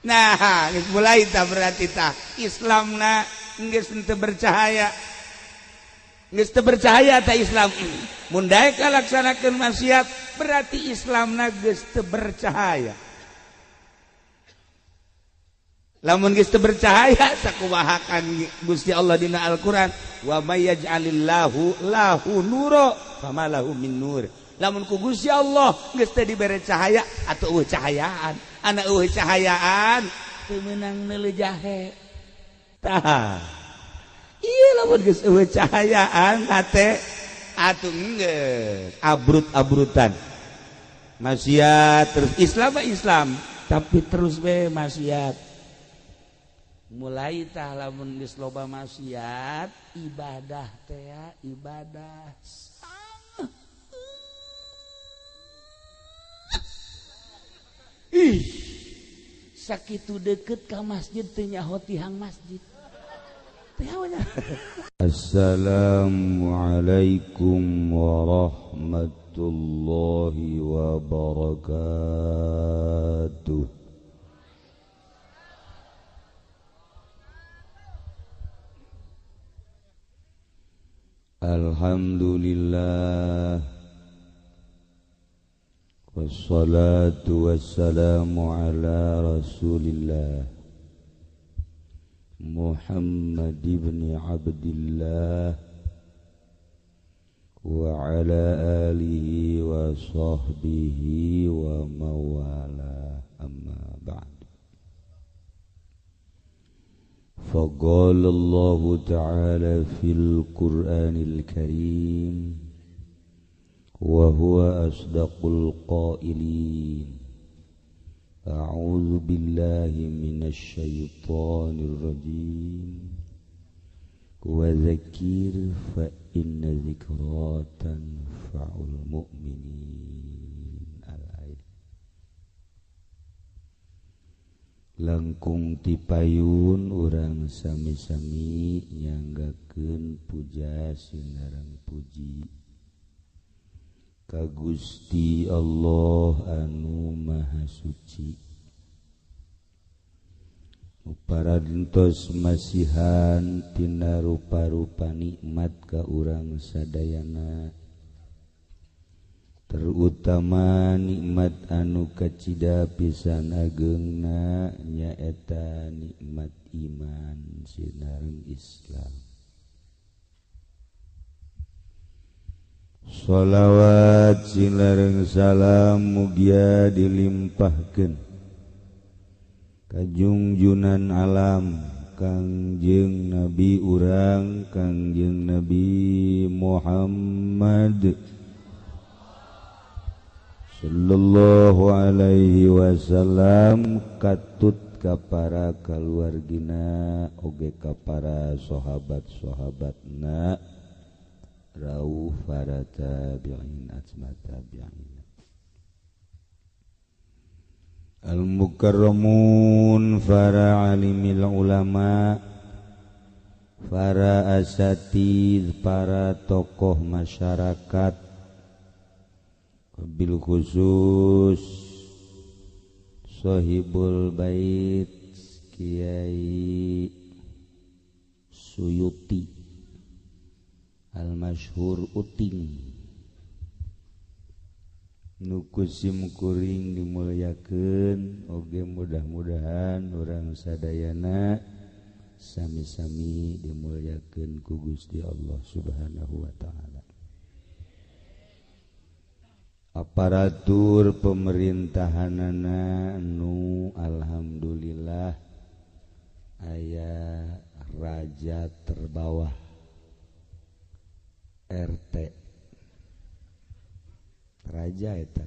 Nah, geus mulai tah berarti tah Islamna geus teu bercahaya. Geus teu bercahaya tah Islam. Mun daek ngalaksanakeun maksiat berarti Islamna geus teu bercahaya. Lamun geus teu bercahaya sakumaha kan Gusti Allah dina Al-Qur'an, wa may yaj'alillahu lahu nura fama lahu min nur. Lamun ku Gusti Allah geus teu dibere cahaya atuh eueuh cahayaan. Anak eueuh cahayaan teu meunang neuleuh jahe. Tah. Ieu lamun geus eueuh cahayaan hate atuh geus abrut-abrutan. Maksiat terus Islam mah Islam, tapi terus we maksiat. Mulai tah lamun geus loba maksiat, ibadah teh ibadah. Ih, sakitu deket ka masjid teu nyaho tihang masjid. Teh nya. Assalamualaikum warahmatullahi wabarakatuh. Alhamdulillah. Wassalatu wassalamu ala rasulillah Muhammad ibn Abdillah wa ala alihi wa sahbihi wa mawala, amma ba'd. Faqala Allahu ta'ala fil Qur'anil Karim wa huwa asdaqul qailin. A'udzu billahi minasy syaithanir rajim. Wa dzakir fa inna dzikra tanfa'ul mu'minin. Al-ayat. Langkung tipayun urang sami-sami nyanggakeun puja sinareng puji ka Gusti Allah anu Maha Suci. Parantos masihan tina rupa-rupa nikmat ka urang sadayana, terutama nikmat anu kacida pisan ageungna nyaeta nikmat iman sinareng Islam. Sholawat silareng salam mugia dilimpahkeun ka junjunan alam Kangjeng Nabi urang Kangjeng Nabi Muhammad sallallahu alaihi wasallam, katut ka para kaluargina oge ka para sahabat-sahabatna rauh para tabi'in atma tabi'in. Al-mukarramun, para alimil ulama, para asatidz, para tokoh masyarakat, bil khusus Sohibul Bait Kiai Suyuti Al-Masyhur Uting, nu kusim kuring dimuliakeun, oge mudah-mudahan urang sadayana sami-sami dimuliakeun ku Gusti Allah Subhanahu wa taala. Aparatur pemerintahanana nu alhamdulillah aya raja terbawah RT, raja eta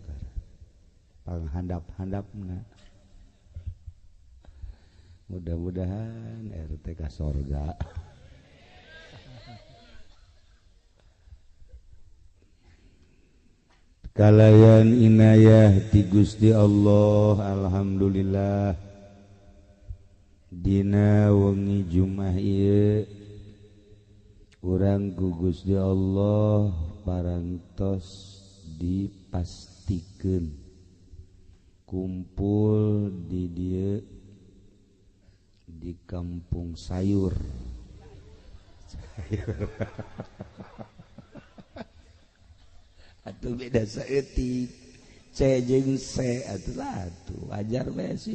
panghandap-handapna. Mudah-mudahan RT ka sorga. Kalayan inayah ti Gusti Allah, alhamdulillah dina wengi Jumat ieu urang ku Gusti Allah parantos dipastikeun kumpul di dieu Di kampung sayur. Sayur. Atuh beda saeutik. C jeung C atuh lah atuh wajar bae sih.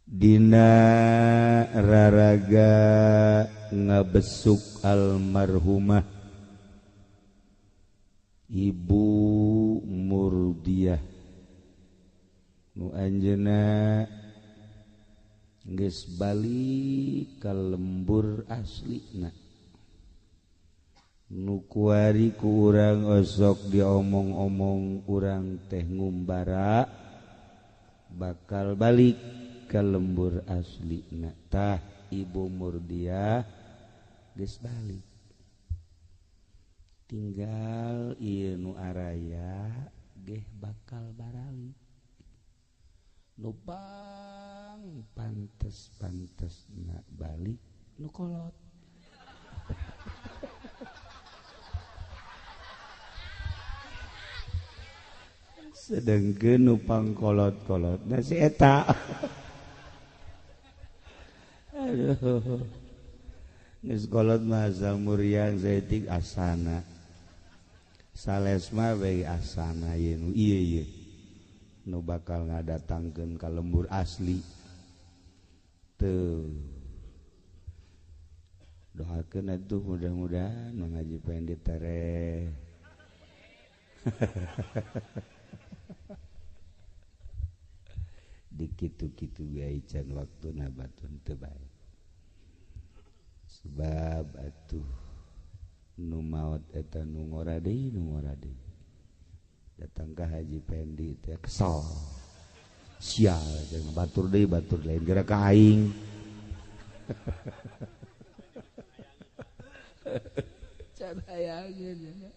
Dina raraga ngabesuk almarhumah Ibu Murdiah nu anjeunna geus balik ka lembur aslina nu kuari ku urang osok diomong-omong urang teh ngumbara bakal balik ke lembur asli tah Ibu Murdiah geus balik tinggal ieu nu araya geh bakal baralik nu pang pantes-pantesna balik nu kolot. Sedengkeun nu pangkolot-kolot na si eta. Aduh. Geus kolot mah muriang saeutik asana. Sales mah bae asana ieu nu ieu ieu. Nu bakal ngadatangkeun ka lembur asli. Teu. Doakeun atuh mudah-mudahan Mang Haji Pendi tereh. Dikitu-kitu bae can waktuna batun teu bae. Sebab atuh nu maot eta nu ngora deui nu ngora deui. Datang ka Haji Pendi teh kesel. Sial jeung batur deui batur lain geura ka aing. Can hayangeun.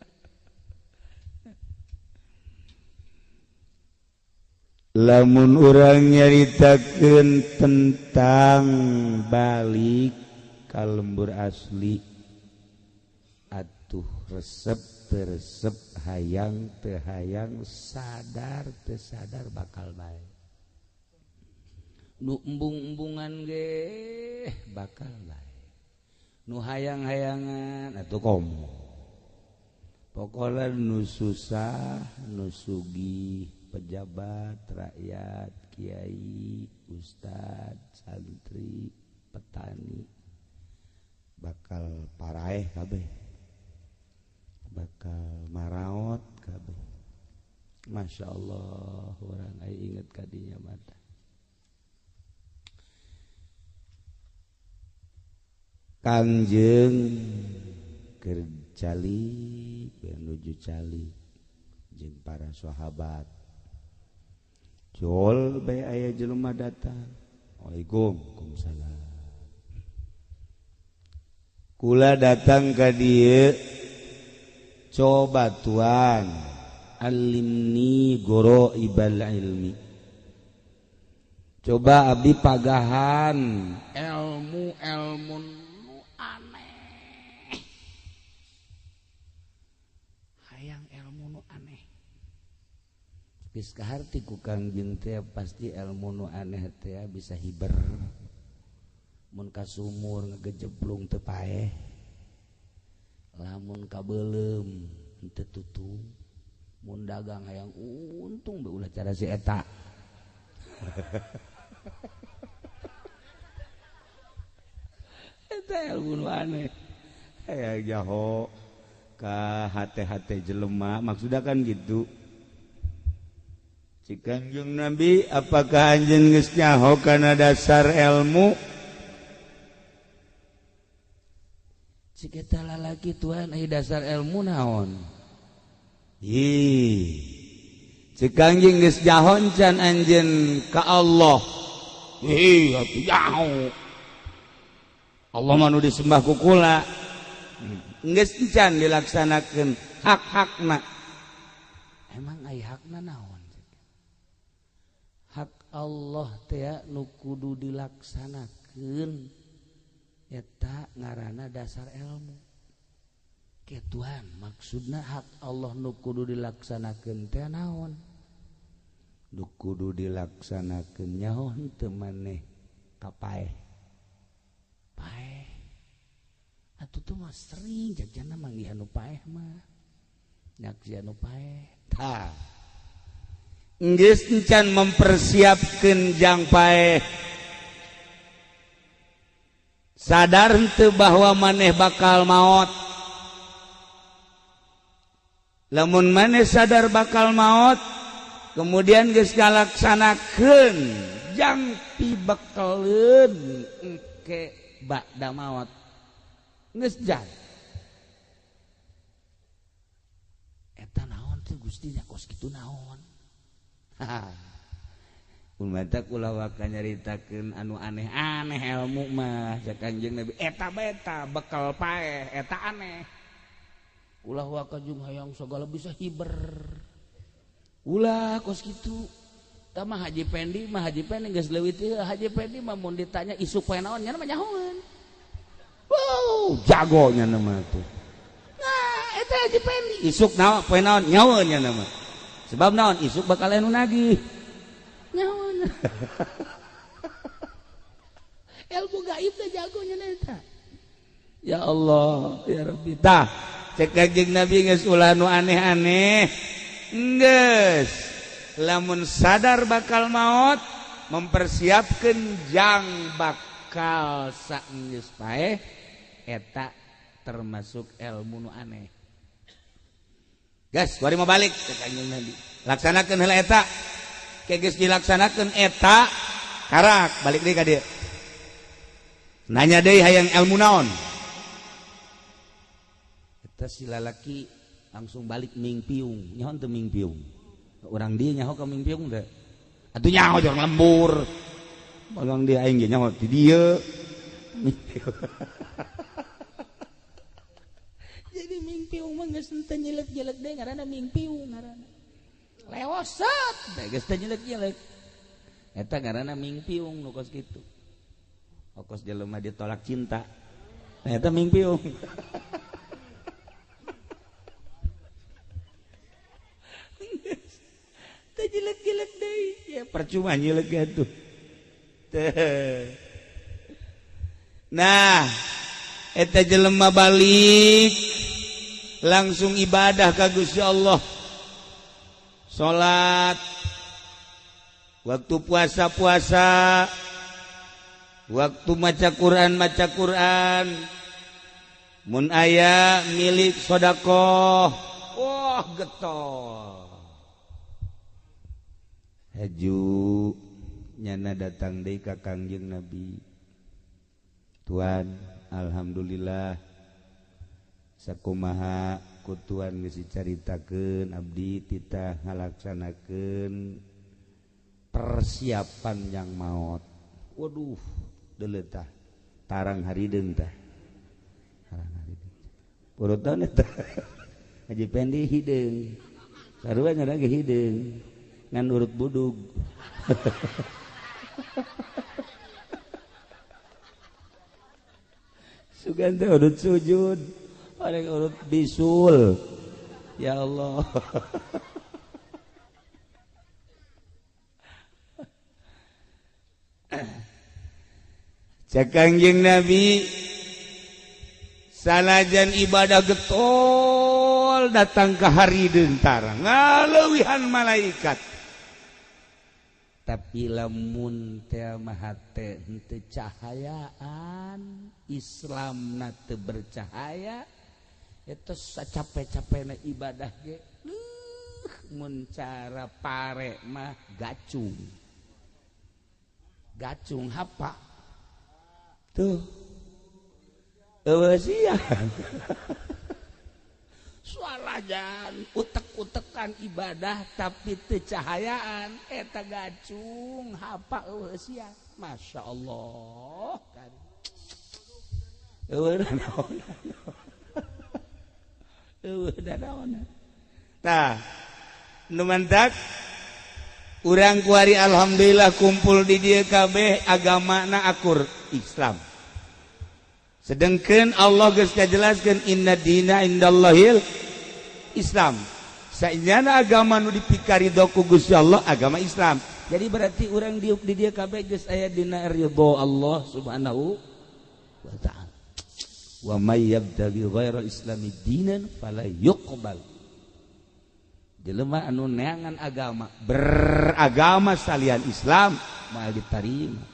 Lamun urang nyaritakeun tentang balik ka lembur asli atuh resep teu resep hayang teu hayang sadar teu sadar bakal bae nu embung-embungan ge bakal bae nu hayang-hayangan atuh komo pokona nu susah nu sugih pejabat, rakyat, kiai, ustad, santri, petani bakal paraeh kabeh, bakal maraot kabeh. Masya Allah, orang ai inget kadinya mata. Kangjeng keur calik menuju calik jeung para sahabat. Jol bae aya jelema datang. Waalaikumsalam. Kula datang ka dieu coba tuan alimni goro ibal ilmi. Coba abdi pagahan ilmu ilmu nu aneh. Hayang ilmu nu aneh. Geus kaharti ku Kangjeng teh pasti ilmu nu aneh teh bisa hiber. Mun ka sumur ngagejeblung teu paeh. Lamun ka beuleum teu tutung. Mun dagang hayang untung bae ulah cara si eta. Eta ilmu nu aneh. Hayang jaho ka hate-hate jelema maksudna kan gitu. Cik Kangjeng Nabi, apakah anjeun geus nyaho kana dasar ilmu? Cik eta lalaki tuan aya dasar ilmu naon? Ih. Cik Kangjeng geus nyaho can anjeun ka Allah. Ih, atuh nyaho. Allah mah nu disembah ku kula. Geus can dilaksanakeun hak-hakna. Emang aya hakna naon? Hak Allah teh nu kudu dilaksanakeun eta ngaranna dasar ilmu. Ke Tuhan maksudna hak Allah nu kudu dilaksanakeun teh naon? Nu kudu dilaksanakeun nyaho henteu maneh ka paeh. Paeh. Atuh tuh mah sering jajana manggihan nu paeh mah. Nyaksian nu paeh. Tah. Geus encan mempersiapkeun jang paeh. Sadar henteu bahwa maneh bakal maot. Lamun maneh sadar bakal maot, kemudian geus ngalaksanakeun jang pibekeleun engke ba'da maot. Geus jang. Eta naon teh Gusti nya kos kitu naon? Umat ulah waka nyaritakeun anu aneh-aneh ilmu mah cek Kanjeng Nabi eta beta bekal paeh eta aneh. Ulah waka jeung hayang sagala bisa hiber. Ulah kos kitu. Tah mah Haji Pendi mah Haji Pendi geus leuwih teh Haji Pendi mah mun ditanya isuk poe naon nya mah nyahoeun. Wow, jago nya mah tuh. Nah, eta Haji Pendi isuk naon poe naon nyahoeun nya mah. Sebab naon isuk bakal anu nagih. Ilmu gaib teh jagonya eta. Ya Allah, ya Rabbi. Tah, cek Kanjeng Nabi geus ulah nu aneh-aneh. Geus, lamun sadar bakal maot, mempersiapkeun jang bakal saenggeus paeh eta termasuk ilmu nu aneh. Gas, bari mau balik cek Kanjeng Nabi. Laksanakeun heula eta. Geus dilaksanakeun eta karak balik deui ka dieu nanya deui hayang ilmu naon eta si lalaki langsung balik mingpiung nyaho teu mingpiung urang dieu nyaho ka mingpiung teh atuh nyaho jeung lembur urang dieu aing ge nyaho ti dieu jadi mingpiung mah geus teu nyelek-nyelek deui ngaranna mingpiung ngaranna lewosat geus teu nyelek-nyelek eta ngaranna mingpiung nu kos kitu kos jelema ditolak cinta nah eta mingpiung teu nyelek-nyelek deui ya percuma nyelek atuh. Nah eta jelema balik langsung ibadah ka Gusti Allah. Salat, waktu puasa-puasa, waktu maca Quran-maca Quran, mun aya milik sodakoh, wah getol. Haju nyana datang deui ka Kangjeng Nabi. Tuan, alhamdulillah sakumaha kutuan geus dicaritakeun abdi titah ngalaksanakeun persiapan yang maot. Waduh, deuleu tah tarang harideung tah. Tarang harideung. Urutan eta. Haji Pendi hideung. Sarua nya ge hideung. Ngan urut budug. Sugan teh urut sujud. Orang urut bisul. Ya Allah. Cek Kangjeng Nabi sanajan ibadah getol datang ke hari dentara ngaleuwihan malaikat. Tapi lamun teh mah hate henteu cahayaan, Islamna teu bercahaya, eta sacape-capena ibadah ge mun cara pare mah gacung. Gacung hapa? Tuh. Eueuh sia. Suarajan utek-utekan ibadah tapi teu cahayaan eta gacung hapa eueuh sia. Masya Allah kan. Eueuh naon. Eueuh naon. Tah, nu mantak urang kuari alhamdulillah kumpul di dieu kabeh agamana akur Islam. Sedangkan Allah geus ngajelaskeun inna dina indallahil Islam. Saenyana agama nu dipikarido ku Gusti Allah agama Islam. Jadi berarti urang diuk di dieu kabeh geus aya dina ridho Allah Subhanahu wa ta'ala. Wa may yabtaghi ghaira islami dinan fala yuqbal. Jelema anu neangan agama, beragama salian Islam moal ditarima.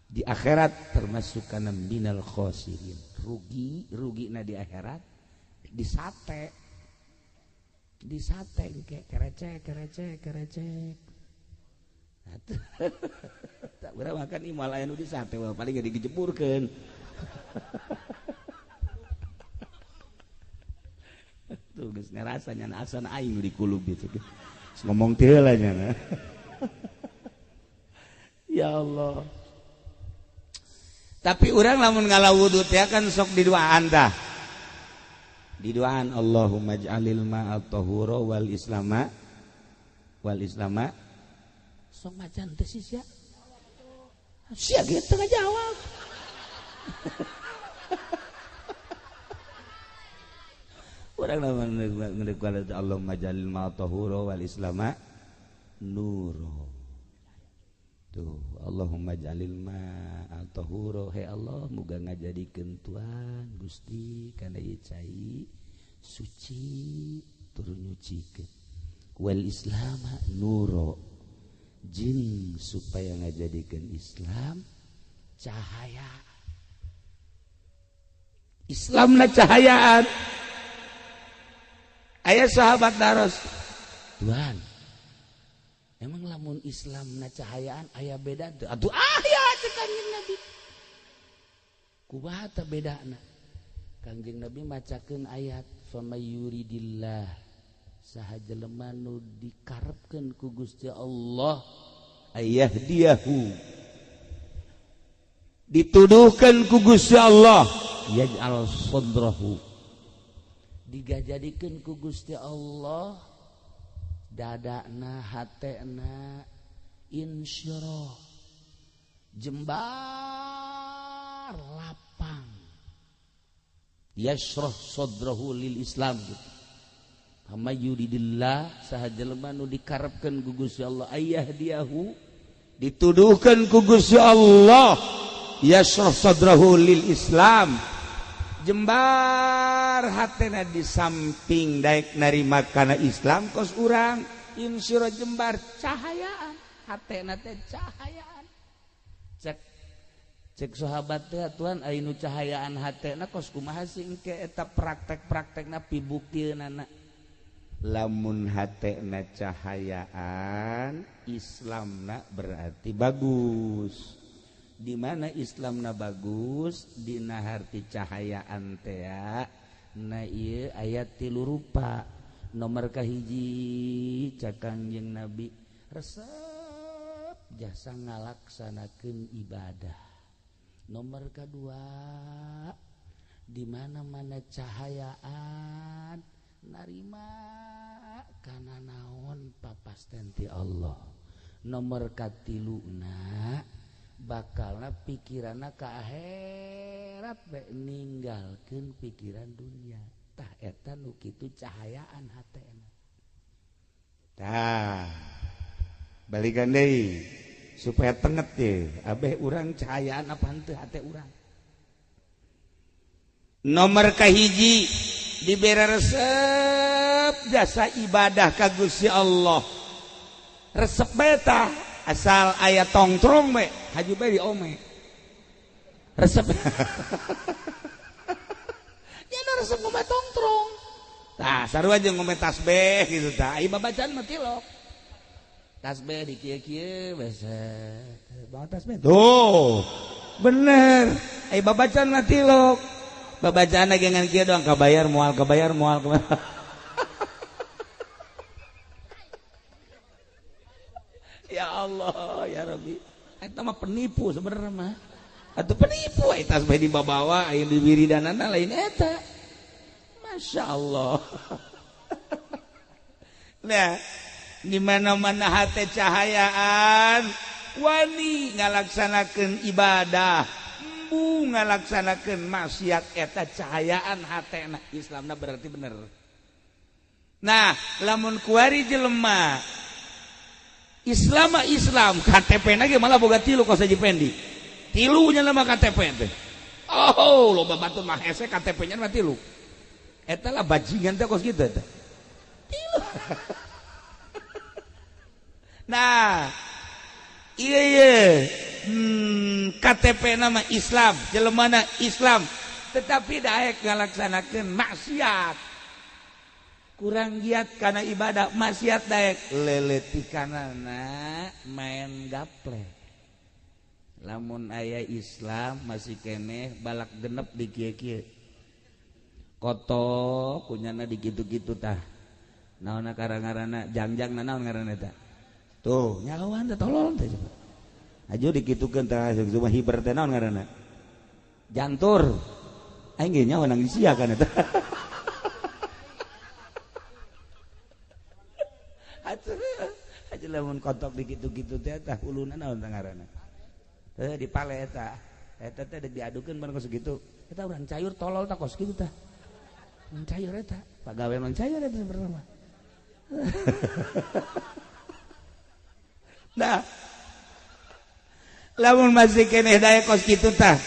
Di akhirat termasuk kana minal khosirin. Rugi, rugina di akhirat disate. Disate engke kerecek kerecek kerecek. Tak urang makan imal aya nu disate paling ge digejeburkeun. Tuh geus ngarasa nya asan aing di kulub gitu. Geus ngomong teh heula nya. Ya Allah. Tapi urang lamun ngala wudu teh kan sok diduaan tah. Diduaan Allahumma ij'alil ma'a tahura wal islama sok macan teh sia. Sia ge teu ngajawab. Urang lamun ngedeuk Allahumma ij'alil ma'a tahura wal islama nuro. Tuh, Allahumma ij'alil ma'a tahura, he Allah muga ngajadikeun Tuhan Gusti kana ieu cai suci tur nyucikeun. Wal islama nuro, jeung supaya ngajadikeun Islam cahaya. Islamna cahayaan. Aya sahabat daros, Tuhan, emang lamun Islam na cahayaan aya beda teu? Atuh aya cek Kangjeng Nabi. Kumaha teh bedana? Kangjeng Nabi macakeun ayat famayuridillah, saha jelema nu dikarepkeun ku Gusti Allah ayahdiyahu, dituduhkeun ku Gusti Allah yaj'al sadrahu, digajadikeun ku Gusti Allah dadana hatena insyirah, jembar lapang, yashrah sadrahu lil Islam gitu. Hamayuridillah, saha jelema nu dikarepkeun ku Gusti Allah ayahdiyahu, dituduhkeun ku Gusti Allah yashrah sadrahu lil Islam, jembar hatena di samping daek narima kana Islam kos urang insyirah jembar cahayaan hatena teh cahayaan. Cek cek sahabat teh Tuhan aya nu cahayaan hatena kos kumaha sih engke eta praktek-praktekna pibuktiunana. Lamun hatena cahayaan Islamna berarti bagus. Di mana Islamna bagus dina harti cahayaan teh na ieu ayat tilu rupa. Nomor kahiji cak Kangjeng Nabi resep jasa ngalaksanakeun ibadah. Nomor kedua di mana-mana cahayaan narima kana naon papasten ti Allah. Nomor katiluna bakalna pikiranna ka akhirat bae ninggalkeun pikiran dunia. Tah eta nu kitu cahayaan hatena. Tah balikan deui supaya tenget teh abeh urang cahayaan apa henteu hate urang. Nomor kahiji dibere resep jasa ibadah ka Gusti Allah. Resep bae tah asal aya tongtrong bae haju bae di ome. Resep. Ya nu resep ngome tongtrong. Tah sarua jeung ngome tasbih gitu tah. Ai babacaan mah tilok. Tasbih di kieu-kieu basa. Bawa tasbih. Tuh. Bener. Ai babacaan mah tilok. Babacaan lagi ngan kieu doang kabayar moal kabayar moal kabayar. Ya Allah ya Rabbi. Eta mah penipu sebenarnya mah. Atuh penipu eta tasbih dibawa aya di wiridanana lain eta. Masya Allah. Nah, di mana-mana hate cahayaan wani ngalaksanakeun ibadah, embu ngalaksanakeun maksiat eta cahayaan hatena Islamna berarti bener. Nah, lamun kuari jelema Islam Islam KTP na ge malah boga tilu kos Haji Pendi. Tilunya nama KTP teh. Oh, loba batur mah hese KTP-nya mah tilu. Eta lah bajingan teh kos kitu eta. Tilu. Nah, iya iya. KTP nama Islam, jelemana Islam, tetapi daek ngalaksanakeun maksiat. Kurang giat karena ibadah maksiat daek leletikanana main gaple. Lamun aya Islam masih keneh balak genep di kieu-kieu. Kotok kunyana di kitu-kitu tah. Naonna karang-ngaranna jangjang naon ngaranna eta. Tuh, nyawan teh tolol teh coba. Aju dikitukeun tah cuma hiber teh naon ngaranna? Jantur. Aing ge nyawa nang sia kan eta. Atuh lamun kotok dikitu-kitu teh tah huluna naon tah ngaranna? Teh dipale eta. Eta teh deuk diadukeun bareng kos kitu. Eta urang cayur tolol tah kos kitu tah. Urang cayur eta, pagawe urang cayur eta sebenarnya. Nah, lamun masih keneh daek kos kitu tah.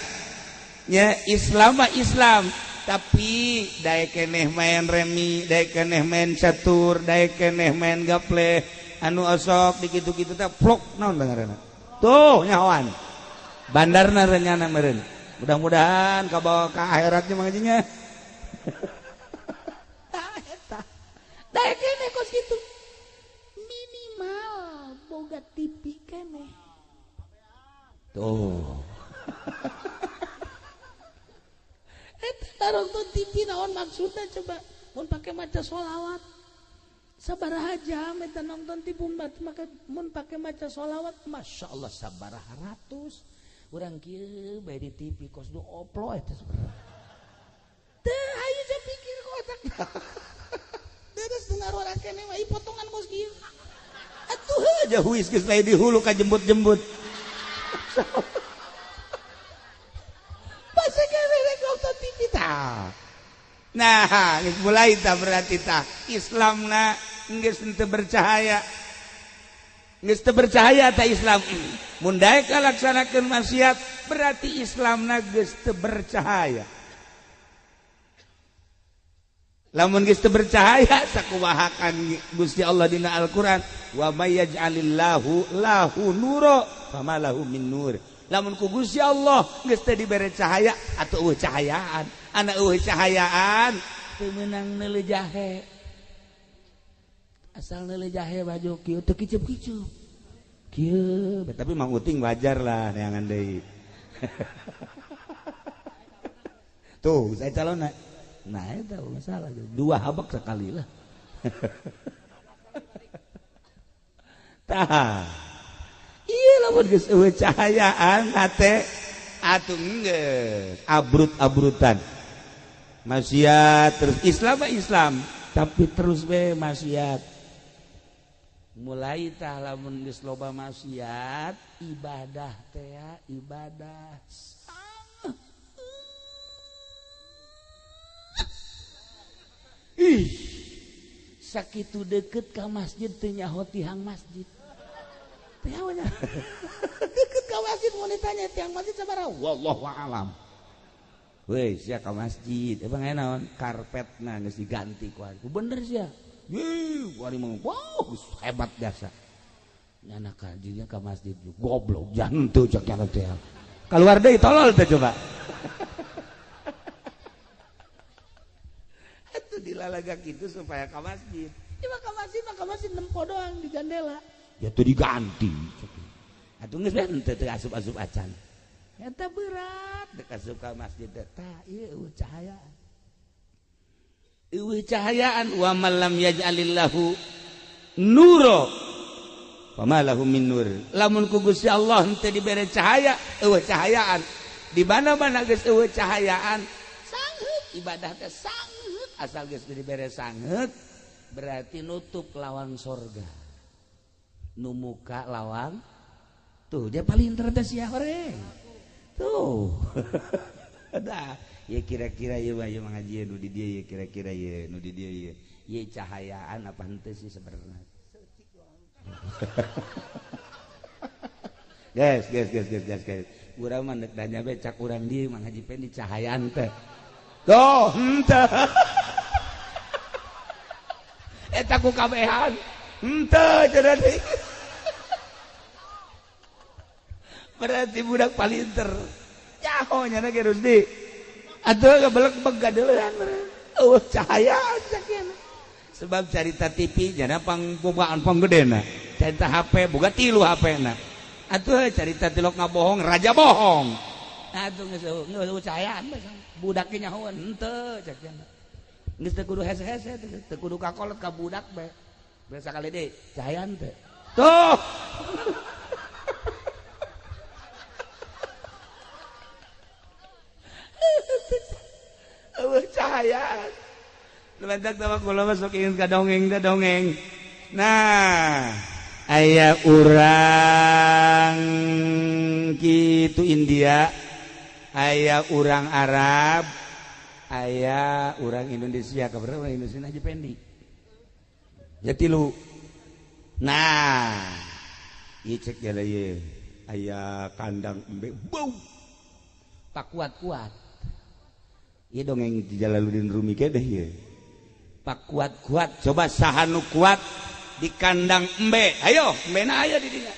Ya Islam mah Islam, tapi daek keneh main remi, daek keneh main catur, daek keneh main gaple, anu osok dikitu-kitu tah plok naon ngaranna. Tuh nyahoan. Bandarna renyana meureun. Mudah-mudahan kabawa ka akhiratnya mangajinya. Tah eta. Daek keneh kos kitu. Minimal boga TV keneh. Tuh. Eta nonton TV naon maksudna coba? Mun pake maca sholawat. Sabaraha jam eta nonton TV mun pake maca sholawat, Masya Allah sabaraha ratus. Urang kieu bae di TV kos du oplo eta sebenarnya. Teu hayu saya pikir ku otak. Deres dengar urang keneh mah potongan kos kieu. Atuh aja huis geus lain di hulu ka jembut-jembut. Pas keneh rek nonton TV tah. Nah, geus mulai tah berarti tah Islamna geus teu bercahaya. Geus teu bercahaya tah Islam. Mun daek ngalaksanakeun maksiat berarti Islamna geus teu bercahaya. Lamun geus teu bercahaya sakumahakan Gusti Allah dina Al-Qur'an wa may yaj'alillahu lahu nura fama lahu min nur. Lamun ku Gusti Allah geus teu dibere cahaya atuh eueuh cahayaan. Ana eueuh cahayaan teu meunang neuleuh jahe. Asal neuleuh jahe baju kieu teu kicup-kicup. Kieu, tapi Mang Uting wajar lah neangan deui. Tuh, saya calon. Nah, itu masalah. Dua habak sekali lah. Tah. Iya lamun geus eueuh cahayaan hate atuh geus abrut-abrutan. Maksiat terus Islam mah Islam, tapi terus we maksiat. Mulai tah lamun geus loba maksiat, ibadah teh ibadah. Ih, sakitu deket ka masjid teu nyaho tihang masjid. Teu nyaho nya. Deket ka masjid mun ditanya tihang masjid sabaraha? Wallahu a'lam. Weh, sia ka masjid, emang aya naon? Karpetna geus diganti ku ari. Bener sia. Yeuh, ari mah wow, hebat jasa. Nyana ka dinya ka masjid goblok jangan teu cek nyana teh. Kaluar deui tolol teh coba. Atuh dilalaga kitu supaya ka masjid. Ya mah ka masjid nempo doang di jandela. Ya tuh diganti. Atuh geus bae teu teu asup-asup acan. Eta berat dek asup ka masjid teh. Tah ieu eueuh cahayaan. Eueuh cahayaan wa man lam yaj'alillahu nura fama lahu min nur. Lamun ku Gusti Allah henteu dibere cahaya, eueuh cahayaan. Di mana-mana geus eueuh cahayaan, sangheut ibadah teh sangheut asal geus dibere sangheut berarti nutup lawang sorga. Nu muka lawang tuh dia paling teh sia horeng. Tuh. Dah, ya kira-kira ya mah ngaji nu di dieu ya kira-kira ya nu di dieu ya. Ieu cahayaan apa henteu sih sebenarnya. Guys, guys, guys, guys, guys, guys. Urang mah deuk nanya be cak urang dieu Mang Haji Pendi cahayaan teh. Tuh, henteu. Eta ku kabehan. Henteu cenah deui. Berarti budak palinter. Nyaho nya ge Rusdi. Atuh gabelek-beg gadeuleuhan. Eueuh cahayaan sakieu. Sebab carita TV jana pangbogaan panggedena. Carita HP boga 3 HP-na. Atuh carita tilok ngabohong raja bohong. Atuh geus eueuh cahayaan budak ge nyahoan henteu cek cenah. Geus teu kudu hese-hese teu kudu kakolot ka budak bae. Biasa kali deui cahayaan teh. Tuh. Eueuh cahayaan. Lebentak sama kula masuk ingin ka dongeng teh dongeng. Nah, aya urang kitu India, aya urang Arab, aya urang Indonesia, kabar urang Indonesia Haji Pendi. Ya tilu. Nah, ieu cek jala ieu. Aya kandang embe bau. Pak kuat-kuat. Ieu dongeng di Jalaluddin Rumi ke deh ieu. Pak kuat-kuat, coba saha nu kuat di kandang embe. Ayo, embena aya di dinya.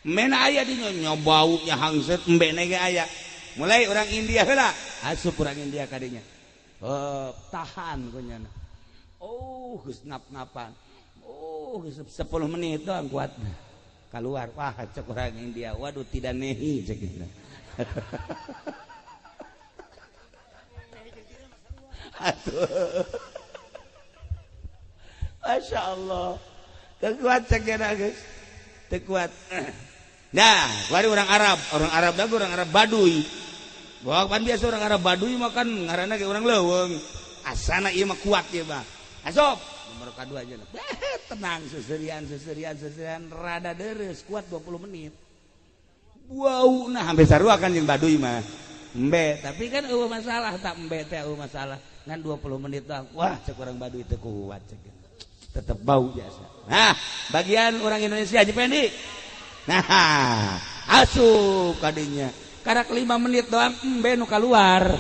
Embena aya di dinya, baunya hangset embena ge aya. Mulai orang India heula, asup orang India ka dinya. Oh, tahan ku nyana. Oh, geus ngap-ngapan. Oh, geus 10 menit doang kuat. Keluar, wah cek orang India, waduh tidak nehi cek kita. Atuh. Masya Allah, tekuat cekena guys, tekuat. Nah, baru orang Arab dah orang Arab Baduy. Bahwa kan biasa orang Arab Baduy makan ngaranna ge orang leuweung. Asana ieu mah kuat ieu mah. Asup nomor kadua aja. Tenang seserian seserian seserian rada deres kuat 20 menit. Wow, nah hampir sarua kan jeung Baduy mah. Embe, tapi kan eueuh masalah tak embe teh eueuh masalah. Ngan 20 menit doang. Wah, cek orang Baduy teu kuat cek. Tetap bau biasa. Nah, bagian orang Indonesia Haji Pendi. Nah, asup kadinya. Karak 5 menit doang embe nu kaluar.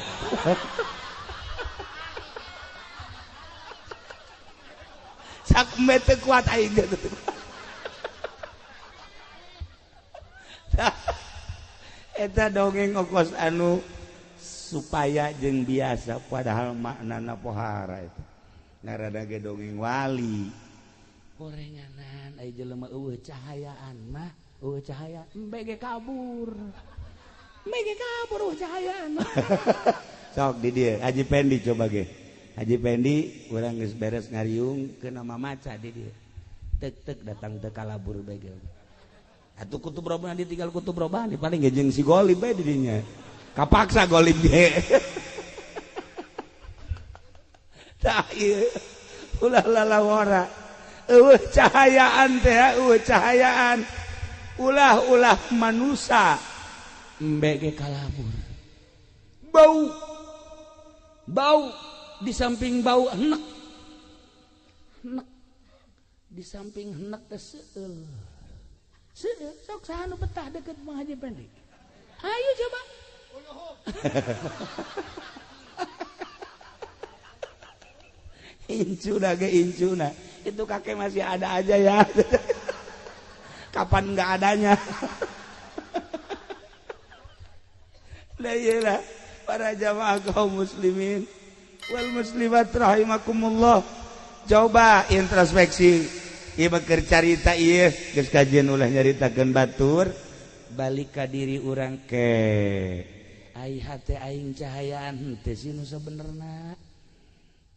Sak embe teu kuat aing teh. Eta dongeng okos anu supaya jeung biasa padahal maknana pohara itu. Ngaranna ge dongeng wali. Gorenganan ai jelema eueuh cahayaan mah, eueuh cahaya embe ge kabur. Embe ge kabur eueuh cahayaan. Sok di dieu Haji Pendi coba ge. Haji Pendi urang geus beres ngariung keuna mamaca di dieu. Tek-tek datang teu kalabur bae ge. Atuh kutub robani ditinggal kutub robani paling ge jeung si Golib bae di dinya. Kapaksa Golib ge. Tah ieu ulah lalawara. Eueuh cahayaan teh, eueuh cahayaan. Ulah-ulah manusa embe ge kalabur. Bau. Bau di samping bau enek. Enek. Di samping enek teh seueul. Seueul sok saha nu betah deket Mang Haji Pendi. Ayo coba. Incuna ge incuna. Itu kakek masih ada aja ya. Kapan enggak adanya. Lah iyalah para jamaah kaum muslimin wal muslimat rahimakumullah. Coba introspeksi. Ieu keur carita ieu geus kajian ulah nyaritakeun batur balik ka diri urang ke. Ai hate aing cahayaan henteu sih nu sabenerna.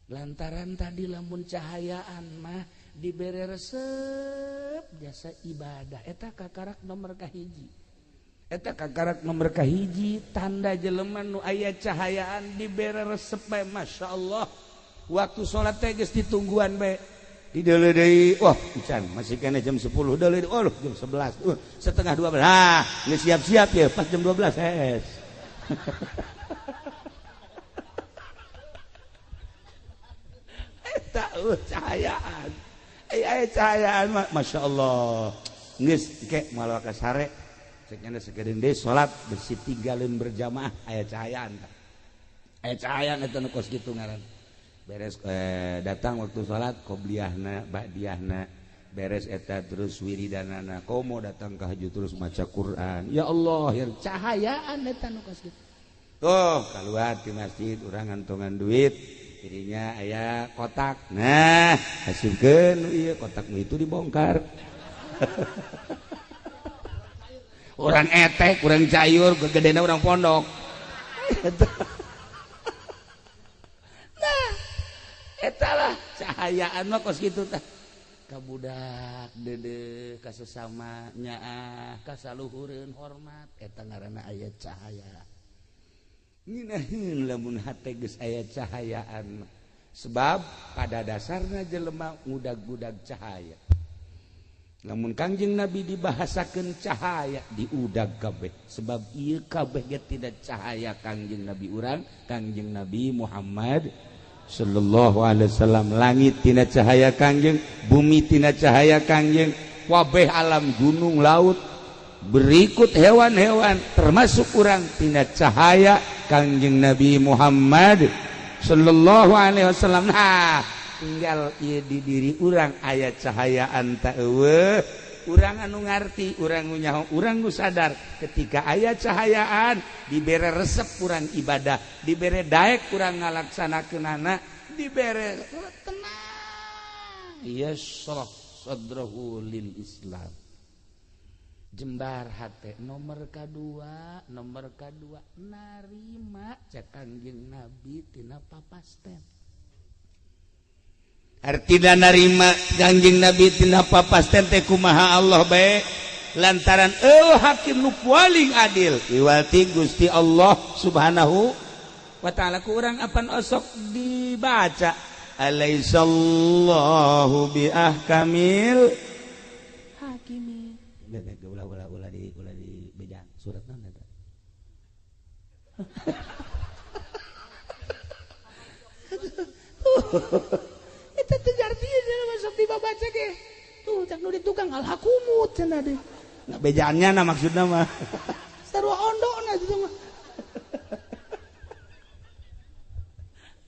Lantaran tadi lamun cahayaan mah dibere resep jasa ibadah eta kakarak nomor kahiji. Eta kakarak nomor kahiji tanda jelema nu aya cahayaan dibere resep bae masyaallah. Waktu salat teh geus ditungguan bae. Dideuleu deui, wah encan masih kene jam 10 deuleu deui, oh jam 11, setengah 12. Ah, geus siap-siap ya pas jam 12 hees. Eta Eueuh cahayaan. Aya cahayaan mah masyaallah. Geus engke moal ka sare. Cek nya sakedeung deui salat besi tinggalin berjamaah aya cahayaan. Aya cahayaan eta nu kos kitu ngaran. Beres datang waktu salat qobliyahna ba'diyahna beres eta terus wiridanana komo datang ka haju terus maca Quran. Ya Allah, ya cahayaan eta nu kos kitu. Tuh keluar di masjid urang ngantongan duit dirinya aya kotak. Nah, asupkeun ieu kotak nu itu dibongkar. Orang etek, orang cayur, gegedena orang pondok. Nah, eta lah cahayaan mah kos kitu tah. Ka budak deudeuh ka sesama nyaah ka saluhureun hormat eta ngaranna aya cahaya. Ngeunaheun lamun hate geus aya cahayaan. Sebab pada dasarna jelema ngudag-gudag cahaya. Lamun Kangjeng Nabi dibahasakeun cahaya diudag kabeh sebab ieu kabeh ge tidak cahaya Kangjeng Nabi urang Kangjeng Nabi Muhammad sallallahu alaihi wasallam. Langit tina cahaya Kangjeng, bumi tina cahaya Kangjeng, kabeh alam gunung laut berikut hewan-hewan termasuk urang tina cahaya Kangjeng Nabi Muhammad sallallahu alaihi wasallam. Nah, tinggal ieu di diri urang aya cahayaan ta eueuh. Urang anu ngarti, urang nu nyaho, urang nu sadar ketika aya cahayaan dibere resep urang ibadah, dibere daek urang ngalaksanakeunana, dibere tenang. Yashrah sadrahu lil Islam. Jembar hate nomor kadua, narima cek Kangjeng Nabi tina papasten. Artina narima Kangjeng Nabi tina papasten teh kumaha Allah bae lantaran eueuh hakim nu paling adil iwati Gusti Allah Subhanahu wa ta'ala. Ku urang apan osok dibaca alaisallahu bi ahkamil hakimi. Ulah ulah ulah di bejaan surat naon eta. Eta teu ngarti masuk dibaca ge. Tuh cak nu di tukang alhakumut cenah deui. Nah bejaannya na maksudna mah. Sarua ondona kitu mah.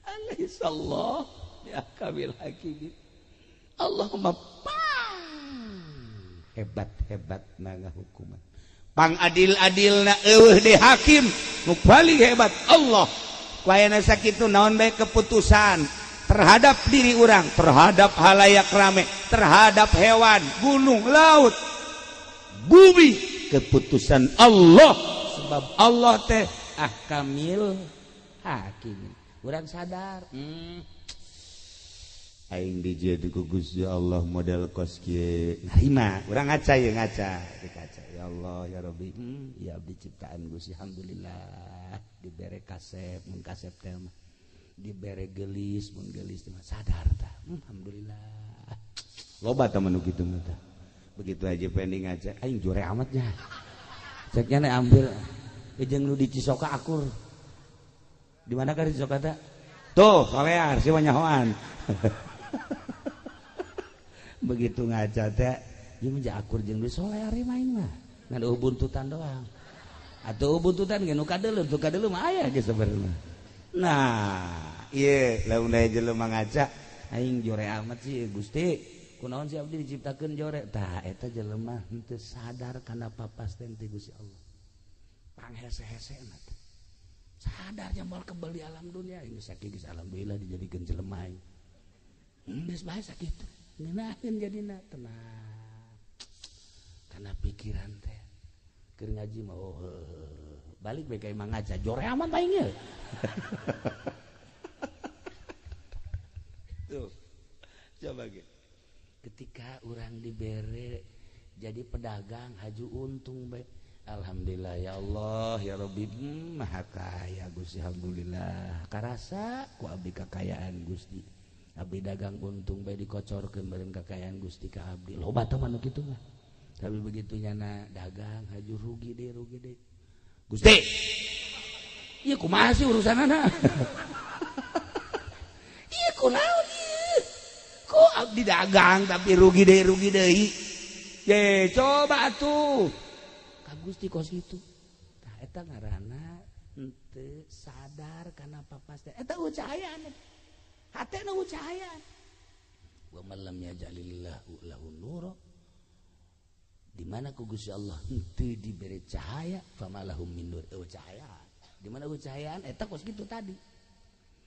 Alaihissallah ya kamil hakim. Allahumma hebat-hebat na ngahukuman. Pang adil-adilna eueuh deui hakim nu paling hebat Allah. Ku ayana sakitu naon bae keputusan terhadap diri orang, terhadap halayak rame, terhadap hewan, gunung, laut, bumi, keputusan Allah. Sebab Allah teh ahkamil hakim. Urang sadar, aing dijieun ku Gusti Allah model kos kieu. Narima, urang ngaca ye ngaca, di kaca. Ya Allah ya Rabbi, ya abdi ciptaan Gusti alhamdulillah dibere kasep, mun kasep teh mah. Dibere gelis mun gelis mah sadar tah. Alhamdulillah. Loba tah manu kitu mah tah. Begitu aja pending ngaca, aing jore amat nya. Ceknya nek ambil jeung nu di Cisoka akur. Di mana ka di Cisoka teh? Tuh, solear si nyahoan. Begitu ngaca teh, ieu mah akur jeung nu solear main mah. Ngan eueuh buntutan doang. Atuh buntutan ge nu kadeuleu, tu kadeuleu mah aya ge sebenarnya. Nah, ieu lamun aya jelema ngaca, aing jore amat sih Gusti. Kunaon sih abdi diciptakeun jore? Tah eta jelema henteu sadar kana papasten ti Gusti Allah. Panghese-hesena teh. Sadarnya moal kebal di alam dunia, geus sakieu geus alhamdulillah dijadikeun jelema aing. Geus bae sakitu. Ngeunaheun jadina tenang. Kana pikiran teh. Keur ngaji mah oh balik bae ka imah ngaca jore amat aing ye. Tuh. Coba ge. Ketika orang dibere jadi pedagang haju untung bae. Alhamdulillah ya Allah ya Rabbi, maha kaya Gusti alhamdulillah. Karasa ku abdi kakayaan Gusti. Abdi dagang untung bae dikocorkeun bareng kakayaan Gusti ka abdi. Loba teh mah nu kitu mah. Tapi begitu nyana dagang haju rugi deh. Gusti. Ieu kumaha sih urusanana? Ieu kunaon ieu? Kok didagang tapi rugi deui. Ye, coba atuh. Ka Gusti kos kitu. Tah eta ngaranna henteu sadar kana papasten. Eta eueuh cahayaan. Hatena eueuh cahayaan. Wa man lam yaj'alillahu lahu nura. Di mana ku Gusti Allah henteu dibere cahaya, famalahum min nur. Eueuh cahayaan. Di mana eueuh cahayaan eta kos kitu tadi.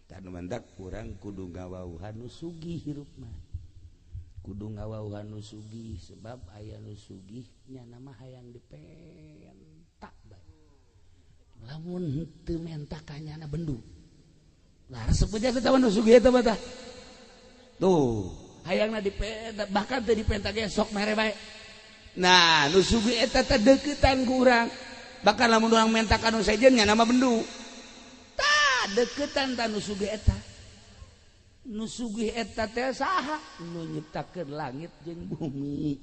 Tanu mantak kurang kudu ngawauhan nu sugih hirup mah. Kudu ngawauhan nu sugih sebab aya nu sugih nya mah hayang dipenta bae. Lamun henteu menta ka nyana bendu. Lah resep aja eta mah nu sugih eta mah tah. Tuh, hayangna dipenta bahkan teu dipenta ge sok mere bae. Nah, nu sugih eta teh deuketan ku urang. Bahkan lamun urang menta ka nu sejen nya mah bendu. Deketan ta nu sugih eta. Nu sugih eta teh saha? Nu nyiptakeun langit jeung bumi.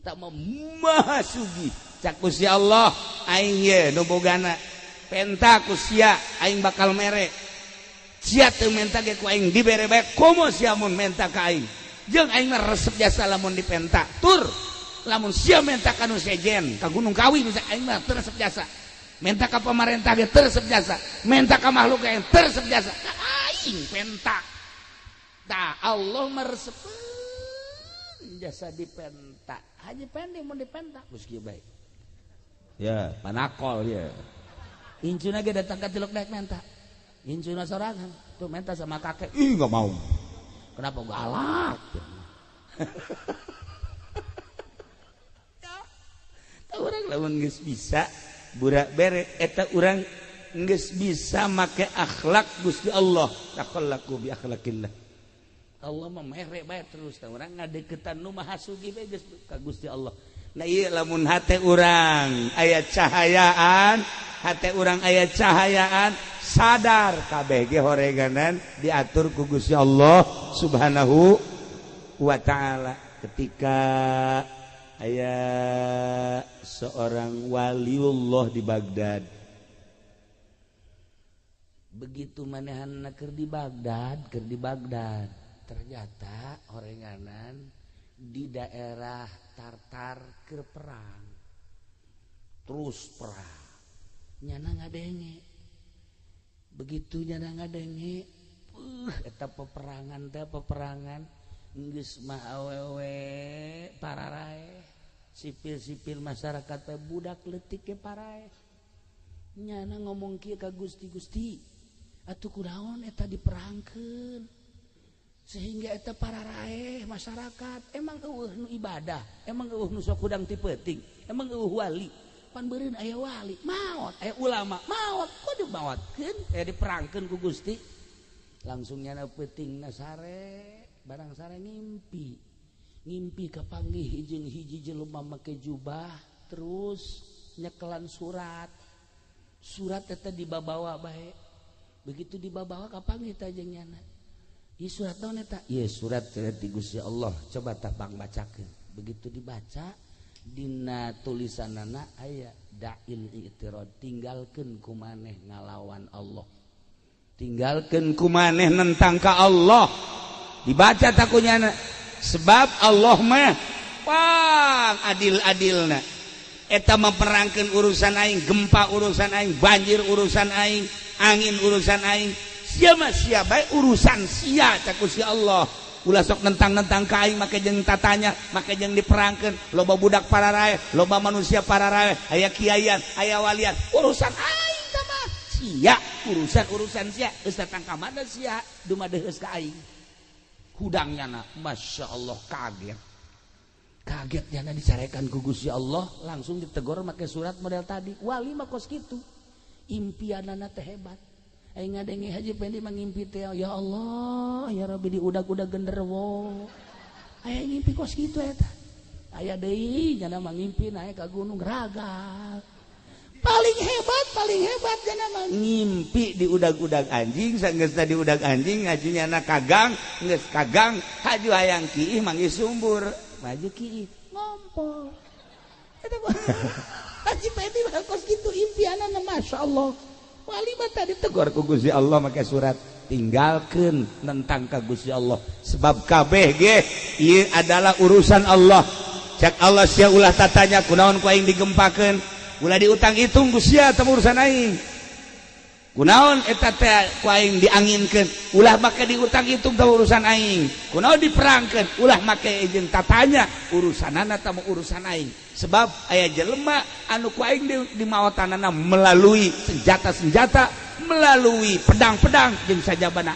Tak mah maha sugih. Cak ku si Allah aing ye nu bogana. Penta ku sia aing bakal mere. Sia teu menta ge ku aing dibere bae komo sia mun menta ka aing. Jeung aing mah resep jasa lamun dipenta. Tur lamun sia menta ka nu sejen ka Gunung Kawi misalnya aing mah teu resep jasa. Menta ka pemerintah ge teu resep jasa, menta ka makhluk ge teu resep jasa. Ka aing penta. Tah Allah meresepeun jasa dipenta. Haji pendi mun dipenta geus kieu bae. Ya, panakol ya. Incuna ge datang ka tilok daek menta. Incuna sorangan tuh menta sama kakek. Ih, enggak mau. Kenapa galak? Ya. Tah urang lamun geus bisa burak bere eta urang geus bisa make akhlak Gusti Allah. Takhallaku bi akhlakillah. Allah mah mere bae terus tah urang ngadeukeutan nu maha sugih bae geus ka Gusti Allah. Nah ieu lamun hate urang aya cahayaan, hate urang aya cahayaan, sadar kabeh ge horeganan diatur ku Gusti Allah Subhanahu wa taala. Ketika aya seorang waliullah di Baghdad. Begitu manehanna keur di Baghdad, ternyata orenganan di daerah Tartar keur perang. Terus perang. Nyana ngadenge. Begitu nyana ngadenge, eta peperangan teh peperangan geus mah awewe pararae. Sipil-sipil masyarakat teh budak leutik ge parae. Nyana ngomong kieu ka Gusti, Gusti, atuh kunaon eta diperangkeun sehingga eta pararae masyarakat. Emang eueuh nu ibadah, emang eueuh nu sok hudang ti peuting, emang eueuh wali. Pan beureun aya wali, maot, aya ulama, maot, kok dimaotkeun? Aya diperangkeun ku Gusti. Langsung nyana peutingna sare, barang sare ngimpi. Ngimpi kapanggih jeung hiji jelema make jubah terus nyekelan surat. Surat eta dibabawa bae. Begitu dibabawa kapanggih teh jeung nyana. Ieu surat naon eta? Ieu surat ti Gusti Allah. Coba tah pang bacakeun. Begitu dibaca dina tulisanana aya da'il i'tirad, tinggalkeun ku maneh ngalawan Allah. Tinggalkeun ku maneh nentang ka Allah. Dibaca takunyana. Sebab Allah mah pang adil-adilna. Eta memperangkeun urusan aing, gempa urusan aing, banjir urusan aing, angin urusan aing. Sia mah sia bae urusan sia cak si Allah. Ulah sok nentang-nentang ka aing make jeung tatanya, make jeung diperangkeun. Loba budak pararae, loba manusia pararae, aya kiaian, aya walian, urusan aing tah mah. Sia, urusan-urusan sia, geus datang ka mana sia, dumadeheus ka aing. Hudangnya na, Masya Allah kaget. Kaget nyana dicarekan ku Gusti Allah, langsung ditegur make surat model tadi. Wali mah kos kitu. Impianana teh hebat. Aing ngadenge Haji Pendi mangimpi teh, ya Allah, ya Rabbi diudag-udag genderuwo. Aya ngimpi kos kitu eta. Aya deui nyana mangimpi naik ka gunung ragal. Paling hebat jana mah ngimpi di udag-udag anjing, sanggeusna di udag anjing ngaji nyana kagang, geus kagang haju hayang kiih manggih sumbur, maju kiih ngompol. Eta Haji Pendi mah kos kitu impianana Masya Allah. Wali mah tadi tegur ku Gusti Allah make surat. Tinggalkeun nentang ka Gusti Allah sebab kabeh ge ieu adalah urusan Allah. Cek Allah sia ulah tatanya kunaon ku aing digempakeun, ulah diutang hitung ku sia teh urusan aing. Kunaon eta teh ku aing dianginkeun, ulah make diutang hitung teh urusan aing. Kunaon diperangkeun, ulah make jeung tatanya urusanana teh urusan aing. Sebab aya jelema anu ku aing di maotanana melalui senjata-senjata, melalui pedang-pedang jeung sajabana.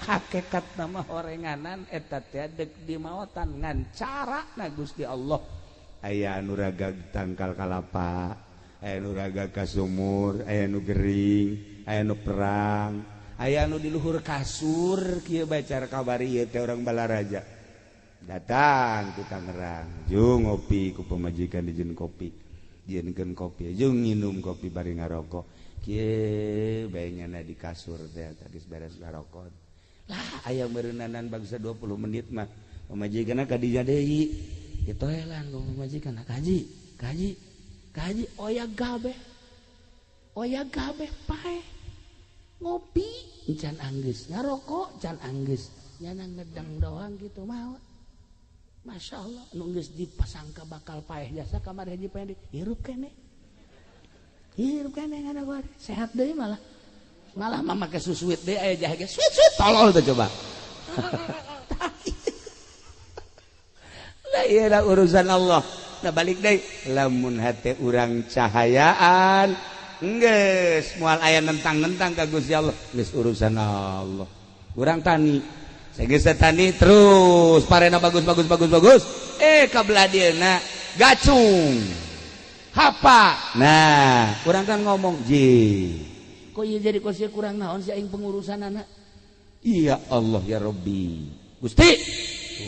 Hakikat nama horenganan eta teh deuk di maotan ngan cara na Gusti Allah. Aya anu raga tangkal kalapa, aya anu raga ka sumur, aya anu gering, aya anu perang, aya anu di luhur kasur kieu bae cara kabari ieu teh orang Balaraja. Datang ke Tangerang, jeung ngopi ku pamajikan dijieun kopi, dijieunkeun kopi, jeung nginum kopi bari ngarokok. Kieu bae nyana di kasur teh geus beres ngarokok. Lah aya meureunnanan bangsa 20 menit mah pamajikanna ka dinya deui. Ditoelan ku pamajikan, "Kaji, kaji, kaji oya gabe. Oya gabe pae. Ngopi can anggeus, ngarokok can anggeus, nyana ngedang doang gitu mah." Masya Allah, nu geus dipasangka bakal paeh jasa kamari haji paeh hirup keneh. Hirup keneh ngana sehat deui malah. Malah mah make susuit deui aya jahe ge suit-suit tolol teh coba. Lah ieu lah urusan Allah. Nah balik deui lamun hate urang cahayaan geus moal aya nentang-nentang ka Gusti Allah, geus urusan Allah. Urang tani geus tani terus parena bagus bagus bagus bagus kabelah dieuna gacung hapa. Nah urang kan ngomong ji kok ieu jadi kos kurang naon si aing pengurusan anak. Iya Allah ya Rabbi Gusti